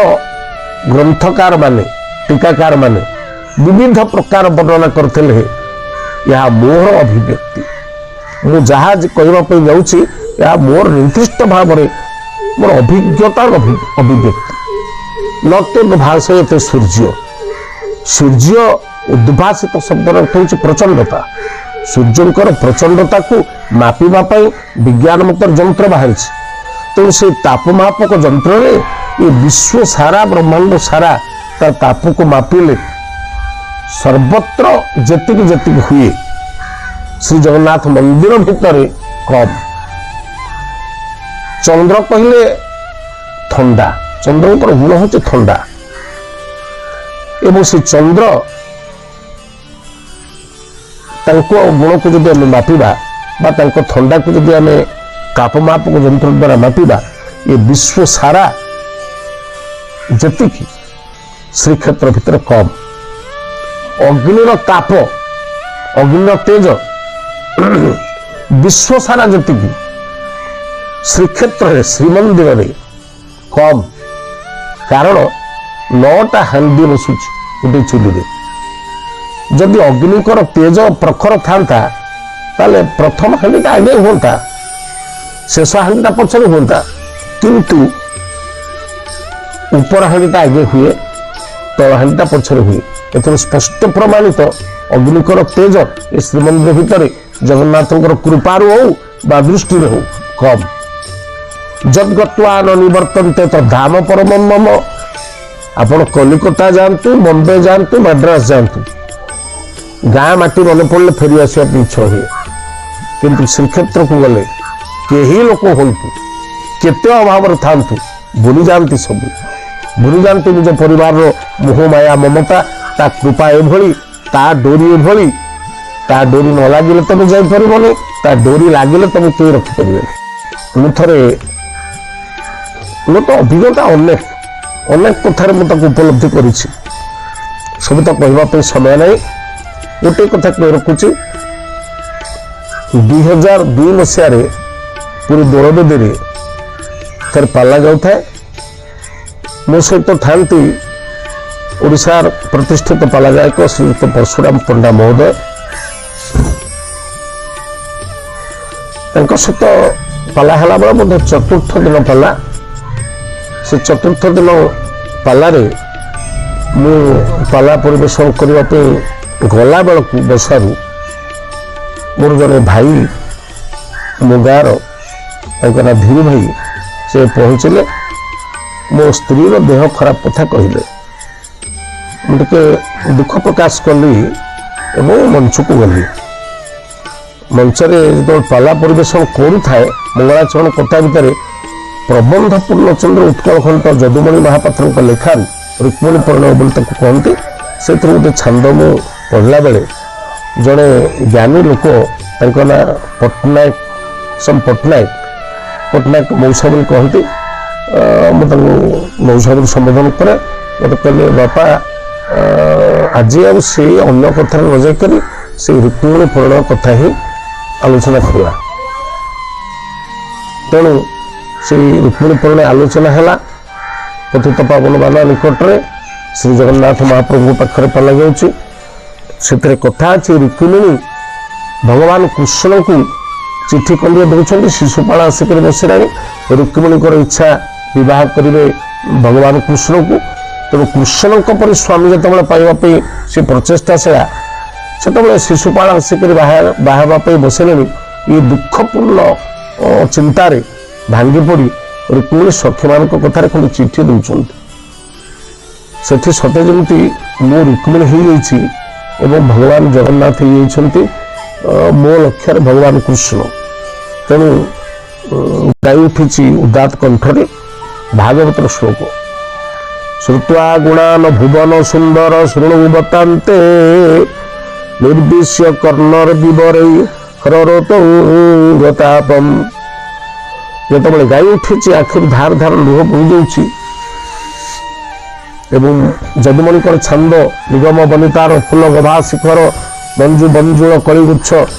ଗ୍ରନ୍ଥକାର ମାନେ, ଟୀକାକାର ମାନେ ବିବିଧ ପ୍ରକାର ବର୍ଣ୍ଣନା କରିଥିଲେ। ଏହା ମୋର ଅଭିବ୍ୟକ୍ତି। ମୁଁ ଯାହା ଆଜି କହିବା ପାଇଁ ଯାଉଛି, ଏହା ମୋର ନିର୍ଦ୍ଦିଷ୍ଟ ଭାବରେ ମୋର ଅଭିଜ୍ଞତାର ଅଭିବ୍ୟକ୍ତି। ନ ଭାସୟତେ ସୂର୍ଯ୍ୟ। ସୂର୍ଯ୍ୟ ଉଦ୍ଭାସିତ ଶବ୍ଦର ଅର୍ଥ ହେଉଛି ପ୍ରଚଣ୍ଡତା। ସୂର୍ଯ୍ୟଙ୍କର ପ୍ରଚଣ୍ଡତାକୁ ମାପିବା ପାଇଁ ବିଜ୍ଞାନ ମତରେ ଯନ୍ତ୍ର ବାହାରିଛି। ତେଣୁ ସେ ତାପମାପକ ଯନ୍ତ୍ରରେ ଏ ବିଶ୍ୱ ସାରା, ବ୍ରହ୍ମାଣ୍ଡ ସାରା ତାର ତାପକୁ ମାପିଲେ ସର୍ବତ୍ର ଯେତିକି ଯେତିକି ହୁଏ, ଶ୍ରୀ ଜଗନ୍ନାଥ ମନ୍ଦିର ଭିତରେ କମ୍। ଚନ୍ଦ୍ର କହିଲେ ଥଣ୍ଡା। ଚନ୍ଦ୍ରଙ୍କର ଗୁଣ ହେଉଛି ଥଣ୍ଡା ଏବଂ ସେ ଚନ୍ଦ୍ର ତାଙ୍କ ଗୁଣକୁ ଯଦି ଆମେ ମାପିବା ବା ତାଙ୍କ ଥଣ୍ଡାକୁ ଯଦି ଆମେ ତାପମାପକ ଯନ୍ତ୍ର ଦ୍ୱାରା ମାପିବା, ଏ ବିଶ୍ୱ ସାରା ଯେତିକି, ଶ୍ରୀକ୍ଷେତ୍ର ଭିତରେ କମ୍। ଅଗ୍ନିର ତାପ, ଅଗ୍ନିର ତେଜ ବିଶ୍ୱ ସାରା ଯେତିକି, ଶ୍ରୀକ୍ଷେତ୍ରରେ, ଶ୍ରୀମନ୍ଦିରରେ କମ୍। କାରଣ 9ଟା ହାଣ୍ଡି ବସୁଛି ଗୋଟେ ଚୁଲିରେ। ଯଦି ଅଗ୍ନିଙ୍କର ତେଜ ପ୍ରଖର ଥାନ୍ତା, ତାହେଲେ ପ୍ରଥମ ହାଣ୍ଡିଟା ଆଗେ ହୁଅନ୍ତା, ଶେଷ ହାଣ୍ଡିଟା ପଛରେ ହୁଅନ୍ତା। କିନ୍ତୁ ଉପର ହାଣ୍ଡିଟା ଆଗେ ହୁଏ, ତଳ ହାଣ୍ଡିଟା ପଛରେ ହୁଏ। ଏଥିରୁ ସ୍ପଷ୍ଟ ପ୍ରମାଣିତ ଅଗ୍ନିଙ୍କର ତେଜ ଏ ଶ୍ରୀମନ୍ଦିର ଭିତରେ ଜଗନ୍ନାଥଙ୍କର କୃପାରୁ ହଉ ବା ଦୃଷ୍ଟିରେ ହଉ କମ୍। ଯଦ୍ଗତ୍ୱା ନ ନିବର୍ତ୍ତନ୍ତେ ତ ଧାମ ପରମ ମମ। ଆପଣ କଲିକତା ଯାଆନ୍ତୁ, ବମ୍ବେ ଯାଆନ୍ତୁ, ମାଡ୍ରାସ ଯାଆନ୍ତୁ, ଗାଁ ମାଟି ମନେ ପଡ଼ିଲେ ଫେରି ଆସିବା ପାଇଁ ଇଚ୍ଛା ହୁଏ। କିନ୍ତୁ ଶ୍ରୀକ୍ଷେତ୍ରକୁ ଗଲେ କେହି ଲୋକ ହୁଅନ୍ତୁ, କେତେ ଅଭାବରେ ଥାଆନ୍ତୁ, ଭୁଲି ଯାଆନ୍ତି, ସବୁ ଭୁଲି ଯାଆନ୍ତି, ନିଜ ପରିବାରର ମୋହ ମାୟା ମମତା। ତା କୃପା ଏଭଳି, ତା ଡୋରି ଏଭଳି। ତା ଡୋରି ନ ଲାଗିଲେ ତମେ ଯାଇପାରିବନି, ତା ଡୋରି ଲାଗିଲେ ତମେ କେହି ରଖିପାରିବେନି। ମୁଁ ଥରେ ମୋର ତ ଅଭିଜ୍ଞତା ଅନେକ ଅନେକ କଥାରେ ମୁଁ ତାକୁ ଉପଲବ୍ଧି କରିଛି। ସବୁ ତ କହିବା ପାଇଁ ସମୟ ନାହିଁ। ଗୋଟିଏ କଥା କହି ରଖୁଛି, 2002 ମସିହାରେ ପୁରୀ ଦୋଳବେଦୀରେ ଥରେ ପାଲା ଗାଉଥାଏ। ମୋ ସହିତ ଥାନ୍ତି ଓଡ଼ିଶାର ପ୍ରତିଷ୍ଠିତ ପାଲା ଗାୟକ ଶ୍ରୀଯୁକ୍ତ ପରଶୁରାମ ପଣ୍ଡା ମହୋଦୟ। ତାଙ୍କ ସହିତ ପାଲା ହେଲା ବେଳେ ମଧ୍ୟ ଚତୁର୍ଥ ଦିନ ପାଲା, ସେ ଚତୁର୍ଥ ଦିନ ପାଲାରେ ମୁଁ ପାଲା ପରିବେଷଣ କରିବା ପାଇଁ ଗଲାବେଳକୁ ବସାରୁ ମୋର ଜଣେ ଭାଇ, ମୋ ଗାଁର, ତାଙ୍କ ନାଁ ଧୀରୁ ଭାଇ, ସେ ପହଞ୍ଚିଲେ। ମୋ ସ୍ତ୍ରୀର ଦେହ ଖରାପ କଥା କହିଲେ। ମୁଁ ଟିକେ ଦୁଃଖ ପ୍ରକାଶ କଲି ଏବଂ ମଞ୍ଚକୁ ଗଲି। ମଞ୍ଚରେ ଯେତେବେଳେ ପାଲା ପରିବେଷଣ କରୁଥାଏ, ମଙ୍ଗଳାଚରଣ କଥା ଭିତରେ ପ୍ରବନ୍ଧ ପୂର୍ଣ୍ଣଚନ୍ଦ୍ର ଉତ୍କଳଖଣ୍ଟ ଯଦୁମଣି ମହାପାତ୍ରଙ୍କ ଲେଖାରୁ ରୁକ୍ମିଣୀ ପରିଣୟ ବୋଲି ତାକୁ କହନ୍ତି, ସେଥିରୁ ଗୋଟେ ଛାନ୍ଦ ମୁଁ ପଢ଼ିଲା ବେଳେ ଜଣେ ଜ୍ଞାନୀ ଲୋକ, ତାଙ୍କ ନାଁ ପଟ୍ଟନାୟକ, ସମ୍ ପଟ୍ଟନାୟକ, ପଟ୍ଟନାୟକ ମଉସା ବୋଲି କହନ୍ତି, ମୁଁ ତାଙ୍କୁ ମଉସା ବୋଲି ସମ୍ବୋଧନ କରେ। ମୋତେ କହିଲେ, ବାପା, ଆଜି ଆଉ ସେ ଅନ୍ୟ କଥାରେ ନ ଯାଇକରି ସେଇ ରୁକ୍ମିଣୀ ପରିଣୟ କଥା ହିଁ ଆଲୋଚନା କରିବା। ତେଣୁ ସେଇ ରୁକ୍ମିଣୀ ପରିଣୟ ଆଲୋଚନା ହେଲା। ପତିତ ପାବନ ବାନା ନିକଟରେ ଶ୍ରୀ ଜଗନ୍ନାଥ ମହାପ୍ରଭୁଙ୍କ ପାଖରେ ପାଲା ଯାଉଛି। ସେଥିରେ କଥା ଅଛି, ରୁକ୍ମିଣୀ ଭଗବାନ କୃଷ୍ଣଙ୍କୁ ଚିଠି ଖଣ୍ଡିଏ ଦେଉଛନ୍ତି। ଶିଶୁପାଳ ଆସିକରି ବସିଲାଣି। ରୁକ୍ମିଣୀଙ୍କର ଇଚ୍ଛା ବିବାହ କରିବେ ଭଗବାନ କୃଷ୍ଣଙ୍କୁ। ତେଣୁ କୃଷ୍ଣଙ୍କ ପରି ସ୍ୱାମୀ ଯେତେବେଳେ ପାଇବା ପାଇଁ ସେ ପ୍ରଚେଷ୍ଟାଶୀଳା, ସେତେବେଳେ ଶିଶୁପାଳ ଆସିକରି ବାହା ହେବା ପାଇଁ ବସିଲେଣି। ଏ ଦୁଃଖପୂର୍ଣ୍ଣ ଚିନ୍ତାରେ ଭାଙ୍ଗି ପଡ଼ି ରୁକ୍ମିଣୀ ସଖୀମାନଙ୍କ କଥାରେ ଖଣ୍ଡେ ଚିଠି ଦେଉଛନ୍ତି। ସେଠି ସତେ ଯେମିତି ମୁଁ ରୁକ୍ମିଣୀ ହେଇଯାଇଛି ଏବଂ ଭଗବାନ ଜଗନ୍ନାଥ ହେଇଯାଇଛନ୍ତି ମୋ ଲକ୍ଷ୍ୟରେ ଭଗବାନ କୃଷ୍ଣ। ତେଣୁ ଗାଇ ଉଠିଛି ଉଦାତ୍ତ କଣ୍ଠରେ ଭାଗବତର ଶ୍ଲୋକ, ଶ୍ରୁତ୍ୱା ଗୁଣାନ ଭୁବନ ସୁନ୍ଦର ଶୃଣୁ ବତାନ୍ତେ, ନିର୍ବିଶ୍ୟ କର୍ଣ୍ଣର ବିବରେଇ ହରତଙ୍ଗ ତାପମ। ଯେତେବେଳେ ଗାଇ ଉଠିଛି, ଆଖିରୁ ଧାର ଧାର ଲୁହ ବୋହି ଯାଉଛି ଏବଂ ଯଦୁମଣିଙ୍କର ଛାନ୍ଦ, ନିଗମ ବନିତାର ଫୁଲ ଗଭା ଶିଖର ମଞ୍ଜୁ ବଞ୍ଜୁଳ କଳିଗୁଚ୍ଛ,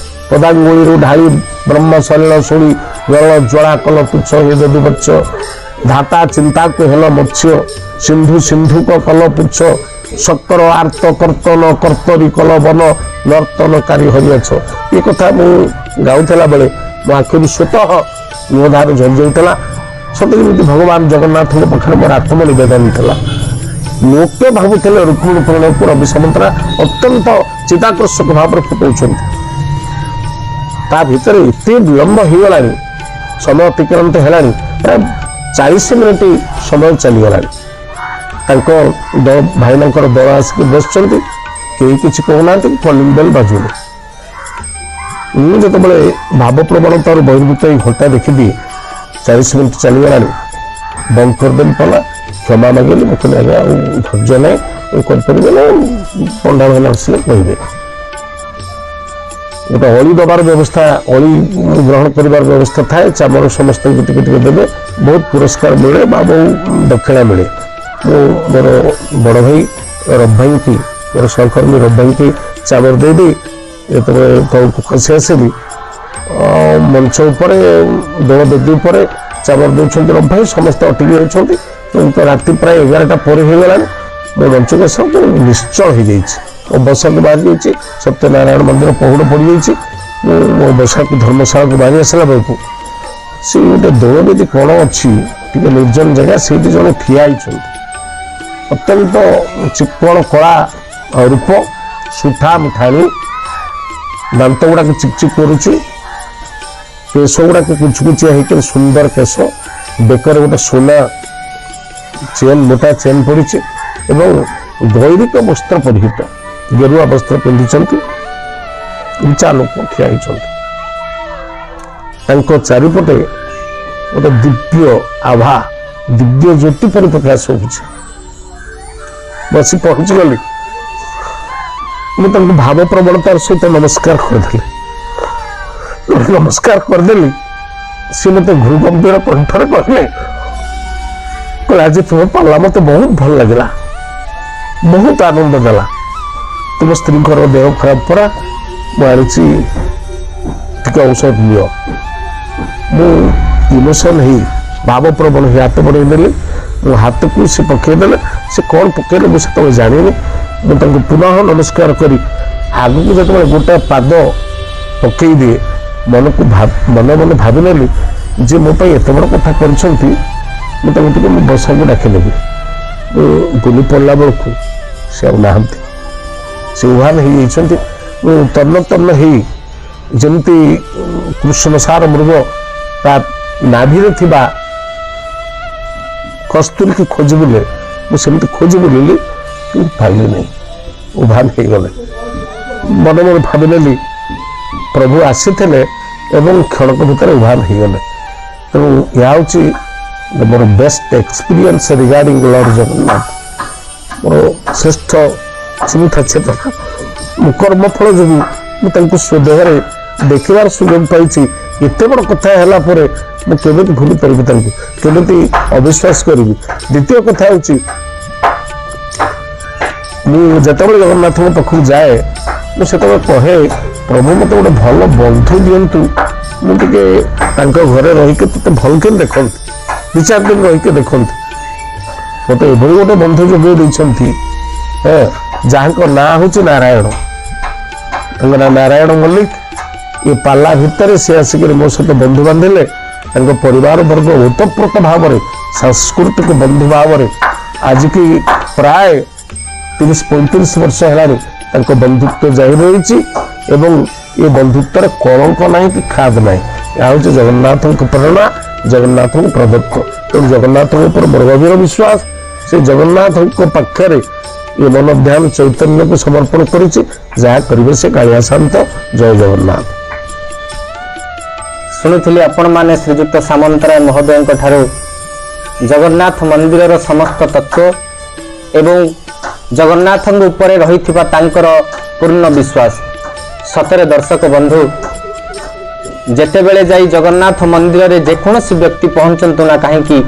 ପଦାଙ୍ଗୁଳିରୁ ଢାଳି ବ୍ରହ୍ମ ସଲିଳ ଶୁଣି ଜଳ ଜ୍ୱଳା କଲ ତୁଚ୍ଛ, ହେ ଯଦୁବତ୍ସ ଧାତା ଚିନ୍ତାକୁ ହେଲ ମତ୍ସ୍ୟ, ସିନ୍ଧୁ ସିନ୍ଧୁକ କଲ ପୁଚ୍ଛ, ଶକ୍କର ଆର୍ତ କର୍ତ୍ତନ କର୍ତ୍ତରୀ କଲ ବନ ନର୍ତ୍ତନକାରୀ ହରିଅଛ। ଏ କଥା ମୁଁ ଗାଉଥିଲା ବେଳେ ମୋ ଆଖିରୁ ସ୍ୱତଃ ଲୁହଧାର ଝରି ଯାଉଥିଲା, ସତେ ଯେମିତି ଭଗବାନ ଜଗନ୍ନାଥଙ୍କ ପାଖରେ ମୋର ଆତ୍ମନିବେଦନ ଥିଲା। ଲୋକେ ଭାବୁଥିଲେ ରୁକ୍ମିଣୀ ପରିଣୟକୁ ରବି ସାମନ୍ତରା ଅତ୍ୟନ୍ତ ଚିତାକର୍ଷକ ଭାବରେ ଫୁଟାଉଛନ୍ତି। ତା ଭିତରେ ଏତେ ବିଳମ୍ବ ହେଇଗଲାଣି, ସମୟ ଅତିକ୍ରାନ୍ତ ହେଲାଣି, ପ୍ରାୟ 40 ମିନିଟ୍ ସମୟ ଚାଲିଗଲାଣି। ତାଙ୍କ ଦଳ ଭାଇନାଙ୍କର ଦଳ ଆସିକି ବସିଛନ୍ତି, କେହି କିଛି କହୁନାହାନ୍ତି, କଲିଂ ବେଲ୍ ବାଜୁନି। ମୁଁ ଯେତେବେଳେ ଭାବପ୍ରବଣତାରୁ ବହିର୍ଭୂତ ଏଇ ଘଣ୍ଟା ଦେଖିଦିଏ, 40 ମିନିଟ୍ ଚାଲିଗଲାଣି, ବନ୍ଦ କରିଦେଲି ପାଲା, କ୍ଷମା ମାଗିଲି। ମୁଁ କହିଲି, ଆଜ୍ଞା, ଆଉ ଧୈର୍ଯ୍ୟ ନାହିଁ, ମୁଁ କରିପାରିବି ନା, ପଣ୍ଡା ଭାଇନା ଆସିଲେ କହିବେ। ଗୋଟେ ଅଳି ଦେବାର ବ୍ୟବସ୍ଥା, ଅଳି ଗ୍ରହଣ କରିବାର ବ୍ୟବସ୍ଥା ଥାଏ। ଚାମର ସମସ୍ତଙ୍କୁ ଟିକେ ଟିକେ ଦେବେ, ବହୁତ ପୁରସ୍କାର ମିଳେ ବା ବହୁ ଦକ୍ଷିଣା ମିଳେ। ମୁଁ ମୋର ବଡ଼ ଭାଇ ରବି ଭାଇଙ୍କି, ମୋର ସହକର୍ମୀ ରବି ଭାଇଙ୍କି ଚାମର ଦେଇଦେଇ ଯେତେବେଳେ ତଳକୁ ଖସି ଆସିଲି, ମଞ୍ଚ ଉପରେ, ଦୋଳ ବେଦୀ ଉପରେ ଚାମର ଦେଉଛନ୍ତି ରବି ଭାଇ, ସମସ୍ତେ ଅଟକି ଯାଉଛନ୍ତି। ତ ରାତି ପ୍ରାୟ 11ଟା ପରେ ହେଇଗଲାଣି। ମୋ ମଞ୍ଚକୁ ଆସିବାକୁ ନିଶ୍ଚଳ ହେଇଯାଇଛି, ମୋ ବସାକୁ ବାହାରି ଯାଇଛି, ସତ୍ୟନାରାୟଣ ମନ୍ଦିର ପହୁଡ଼ ପଡ଼ିଯାଇଛି। ମୁଁ ମୋ ବସାକୁ, ଧର୍ମଶାଳାକୁ ବାହାରି ଆସିଲା ବେଳକୁ ସେ ଗୋଟେ ଦୋଳବେଦୀ କ'ଣ ଅଛି, ଟିକେ ନିର୍ଜନ ଜାଗା, ସେଇଠି ଜଣେ ଠିଆ ହେଇଛନ୍ତି। ଅତ୍ୟନ୍ତ ଚିକ୍କଣ କଳା ରୂପ, ସୁଠାମ ଠାଣି, ଦାନ୍ତ ଗୁଡ଼ାକ ଚିକ୍ ଚିକ୍ କରୁଛି, କେଶ ଗୁଡ଼ାକ କୁଚୁକୁଚିଆ ହେଇକରି ସୁନ୍ଦର କେଶ, ବେକରେ ଗୋଟେ ସୁନା ଚେନ୍, ମୋଟା ଚେନ୍ ପଡ଼ିଛି ଏବଂ ଗୈରିକ ବସ୍ତ୍ର ପରିହିତ, ଗେରୁଆ ବସ୍ତ୍ର ପିନ୍ଧିଛନ୍ତି। ଉଞ୍ଚା ଲୋକ ଠିଆ ହେଇଛନ୍ତି। ତାଙ୍କ ଚାରିପଟେ ଗୋଟେ ଦିବ୍ୟ ଆଭା, ଦିବ୍ୟ ଜ୍ୟୋତି ପରି ପ୍ରକାଶ ହେଉଛି। ବସି ପହଞ୍ଚିଗଲି। ମୁଁ ତାଙ୍କୁ ଭାବପ୍ରବଣତାର ସହିତ ନମସ୍କାର କରିଦେଲି। ନମସ୍କାର କରିଦେଲି, ସେ ମୋତେ ଘୃଗମ୍ଭୀର କଣ୍ଠରେ କହିଲେ, କହିଲେ, ଆଜି ତୁମ ପାଲା ମୋତେ ବହୁତ ଭଲ ଲାଗିଲା, ବହୁତ ଆନନ୍ଦ ଦେଲା। ତୁମ ସ୍ତ୍ରୀଙ୍କର ଦେହ ଖରାପ ପରା, ମୁଁ ଆଣିଛି, ଟିକେ ଔଷଧ ନିଅ। ମୁଁ ଇମୋସନ୍ ହେଇ, ଭାବପ୍ରବଣ ହେଇ ହାତ ବଢ଼େଇ ଦେଲି। ମୋ ହାତକୁ ସେ ପକେଇଦେଲେ। ସେ କ'ଣ ପକେଇଲେ ମୁଁ ସେତେବେଳେ ଜାଣିନି। ମୁଁ ତାଙ୍କୁ ପୁନଃ ନମସ୍କାର କରି ଆଗକୁ ଯେତେବେଳେ ଗୋଟାଏ ପାଦ ପକେଇ ଦିଏ, ମନକୁ ମନେ ମନେ ଭାବିନେଲି ଯେ ମୋ ପାଇଁ ଏତେ ବଡ଼ କଥା କରିଛନ୍ତି, ମୁଁ ତାଙ୍କୁ ଟିକେ ମୋ ବସାକୁ ଡାକିନେବି। ମୁଁ ବୁଲି ପଡ଼ିଲା ବେଳକୁ ସେ ଆଉ ନାହାନ୍ତି, ସେ ଉଭାନ ହେଇଯାଇଛନ୍ତି। ମୁଁ ତନ୍ନ ତନ୍ନ ହେଇ, ଯେମିତି କୃଷ୍ଣସାର ମୃଗ ତା ନାଭିରେ ଥିବା କସ୍ତୁରୀକି ଖୋଜି ବୁଲେ, ମୁଁ ସେମିତି ଖୋଜି ବୁଲିଲି, କିନ୍ତୁ ପାଇଲି ନାହିଁ। ଉଭାନ ହେଇଗଲେ। ମନେ ମନେ ଭାବିନେଲି ପ୍ରଭୁ ଆସିଥିଲେ ଏବଂ କ୍ଷଣକ ଭିତରେ ଉଭାନ ହେଇଗଲେ। ତେଣୁ ଏହା ହେଉଛି ମୋର best experience regarding Lord Jagannath, ମୋର ଶ୍ରେଷ୍ଠ ଚିନ୍ତା ଚେତନା। ମୁଁ କର୍ମଫଳ ଯୋଗୁଁ ମୁଁ ତାଙ୍କୁ ସ୍ୱଦେହରେ ଦେଖିବାର ସୁଯୋଗ ପାଇଛି। ଏତେ ବଡ଼ କଥା ହେଲା ପରେ ମୁଁ କେମିତି ଭୁଲି ପାରିବି ତାଙ୍କୁ, କେମିତି ଅବିଶ୍ୱାସ କରିବି? ଦ୍ୱିତୀୟ କଥା ହେଉଛି, ମୁଁ ଯେତେବେଳେ ଜଗନ୍ନାଥଙ୍କ ପାଖକୁ ଯାଏ, ମୁଁ ସେତେବେଳେ କହେ, ପ୍ରଭୁ, ମୋତେ ଗୋଟେ ଭଲ ବନ୍ଧୁ ଦିଅନ୍ତୁ, ମୁଁ ଟିକେ ତାଙ୍କ ଘରେ ରହିକି ତୋତେ ଭଲକି ଦେଖନ୍ତି, 2-4 ଦିନ ରହିକି ଦେଖନ୍ତି। ମୋତେ ଏଭଳି ଗୋଟେ ବନ୍ଧୁ ଯୋଗାଇ ଦେଇଛନ୍ତି, ହଁ, ଯାହାଙ୍କ ନାଁ ହେଉଛି ନାରାୟଣ। ତାଙ୍କ ନାଁ ନାରାୟଣ ମଲ୍ଲିକ। ଏ ପାଲା ଭିତରେ ସେ ଆସିକରି ମୋ ସହିତ ବନ୍ଧୁ ବାନ୍ଧିଲେ। ତାଙ୍କ ପରିବାର ବର୍ଗ ଓତପ୍ରୋତ ଭାବରେ, ସାଂସ୍କୃତିକ ବନ୍ଧୁ ଭାବରେ ଆଜିକି ପ୍ରାୟ 30-35 ବର୍ଷ ହେଲାଣି ତାଙ୍କ ବନ୍ଧୁତ୍ୱ ଜାରି ରହିଛି ଏବଂ ଏ ବନ୍ଧୁତ୍ୱରେ କଳଙ୍କ ନାହିଁ କି ଖାଦ ନାହିଁ। ଏହା ହେଉଛି ଜଗନ୍ନାଥଙ୍କ ପ୍ରେରଣା, ଜଗନ୍ନାଥଙ୍କ ପ୍ରଦତ୍ତ। ତେଣୁ ଜଗନ୍ନାଥଙ୍କ ଉପରେ ମୋର ଗଭୀର ବିଶ୍ୱାସ। ସେ ଜଗନ୍ନାଥଙ୍କ ପାଖରେ ଏ ମନ ଧ୍ୟାନ ଚୈତନ୍ୟକୁ ସମର୍ପଣ କରିଛି। ଯାହା କରିବେ ସେ କାଳିଆ ଶାନ୍ତ। ଜୟ ଜଗନ୍ନାଥ। ଶୁଣୁଥିଲି ଆପଣମାନେ ଶ୍ରୀଯୁକ୍ତ ସାମନ୍ତରାୟ ମହୋଦୟଙ୍କ ଠାରୁ ଜଗନ୍ନାଥ ମନ୍ଦିରର ସମସ୍ତ ତତ୍ତ୍ୱ ଏବଂ ଜଗନ୍ନାଥଙ୍କ ଉପରେ ରହିଥିବା ତାଙ୍କର ପୂର୍ଣ୍ଣ ବିଶ୍ୱାସ। ସତରେ ଦର୍ଶକ ବନ୍ଧୁ, ଯେତେବେଳେ ଯାଇ ଜଗନ୍ନାଥ ମନ୍ଦିରରେ ଯେକୌଣସି ବ୍ୟକ୍ତି ପହଞ୍ଚନ୍ତୁ ନା କାହିଁକି,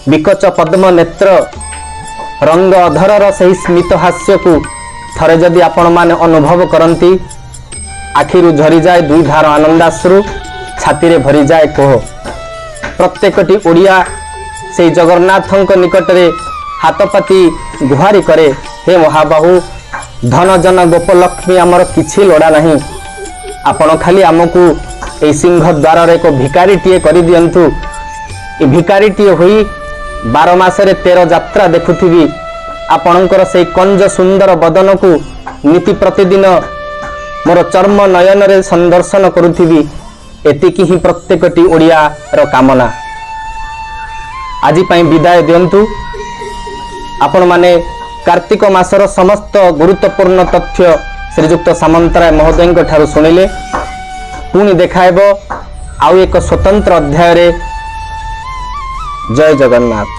ବିକଚ ପଦ୍ମ ନେତ୍ର ରଙ୍ଗ ଅଧରର ସେହି ସ୍ମିତ ହାସ୍ୟକୁ ଥରେ ଯଦି ଆପଣମାନେ ଅନୁଭବ କରନ୍ତି, ଆଖିରୁ ଝରିଯାଏ ଦୁଇ ଧାର ଆନନ୍ଦାଶ୍ରୁ, ଛାତିରେ ଭରିଯାଏ କୋହ। ପ୍ରତ୍ୟେକଟି ଓଡ଼ିଆ ସେଇ ଜଗନ୍ନାଥଙ୍କ ନିକଟରେ ହାତ ପାତି ଗୁହାରି କରେ, ହେ ମହାବାହୁ, ଧନ ଜନ ଗୋପଲକ୍ଷ୍ମୀ ଆମର କିଛି ଲୋଡ଼ା ନାହିଁ, ଆପଣ ଖାଲି ଆମକୁ ଏଇ ସିଂହ ଦ୍ୱାରରେ ଏକ ଭିକାରୀଟିଏ କରିଦିଅନ୍ତୁ। ଏ ଭିକାରୀଟିଏ ହୋଇ 12 ମାସରେ 13 ଯାତ୍ରା ଦେଖୁଥିବି, ଆପଣଙ୍କର ସେଇ କଞ୍ଜ ସୁନ୍ଦର ବଦନକୁ ନୀତି ପ୍ରତିଦିନ ମୋର ଚର୍ମ ନୟନରେ ସନ୍ଦର୍ଶନ କରୁଥିବି। ଏତିକି ହିଁ ପ୍ରତ୍ୟେକଟି ଓଡ଼ିଆର କାମନା। ଆଜି ପାଇଁ ବିଦାୟ ଦିଅନ୍ତୁ। ଆପଣମାନେ କାର୍ତ୍ତିକ ମାସର ସମସ୍ତ ଗୁରୁତ୍ୱପୂର୍ଣ୍ଣ ତଥ୍ୟ ଶ୍ରୀଯୁକ୍ତ ସାମନ୍ତରାୟ ମହୋଦୟଙ୍କ ଠାରୁ ଶୁଣିଲେ। ପୁଣି ଦେଖାହେବ ଆଉ ଏକ ସ୍ୱତନ୍ତ୍ର ଅଧ୍ୟାୟରେ। ଜୟ ଜଗନ୍ନାଥ।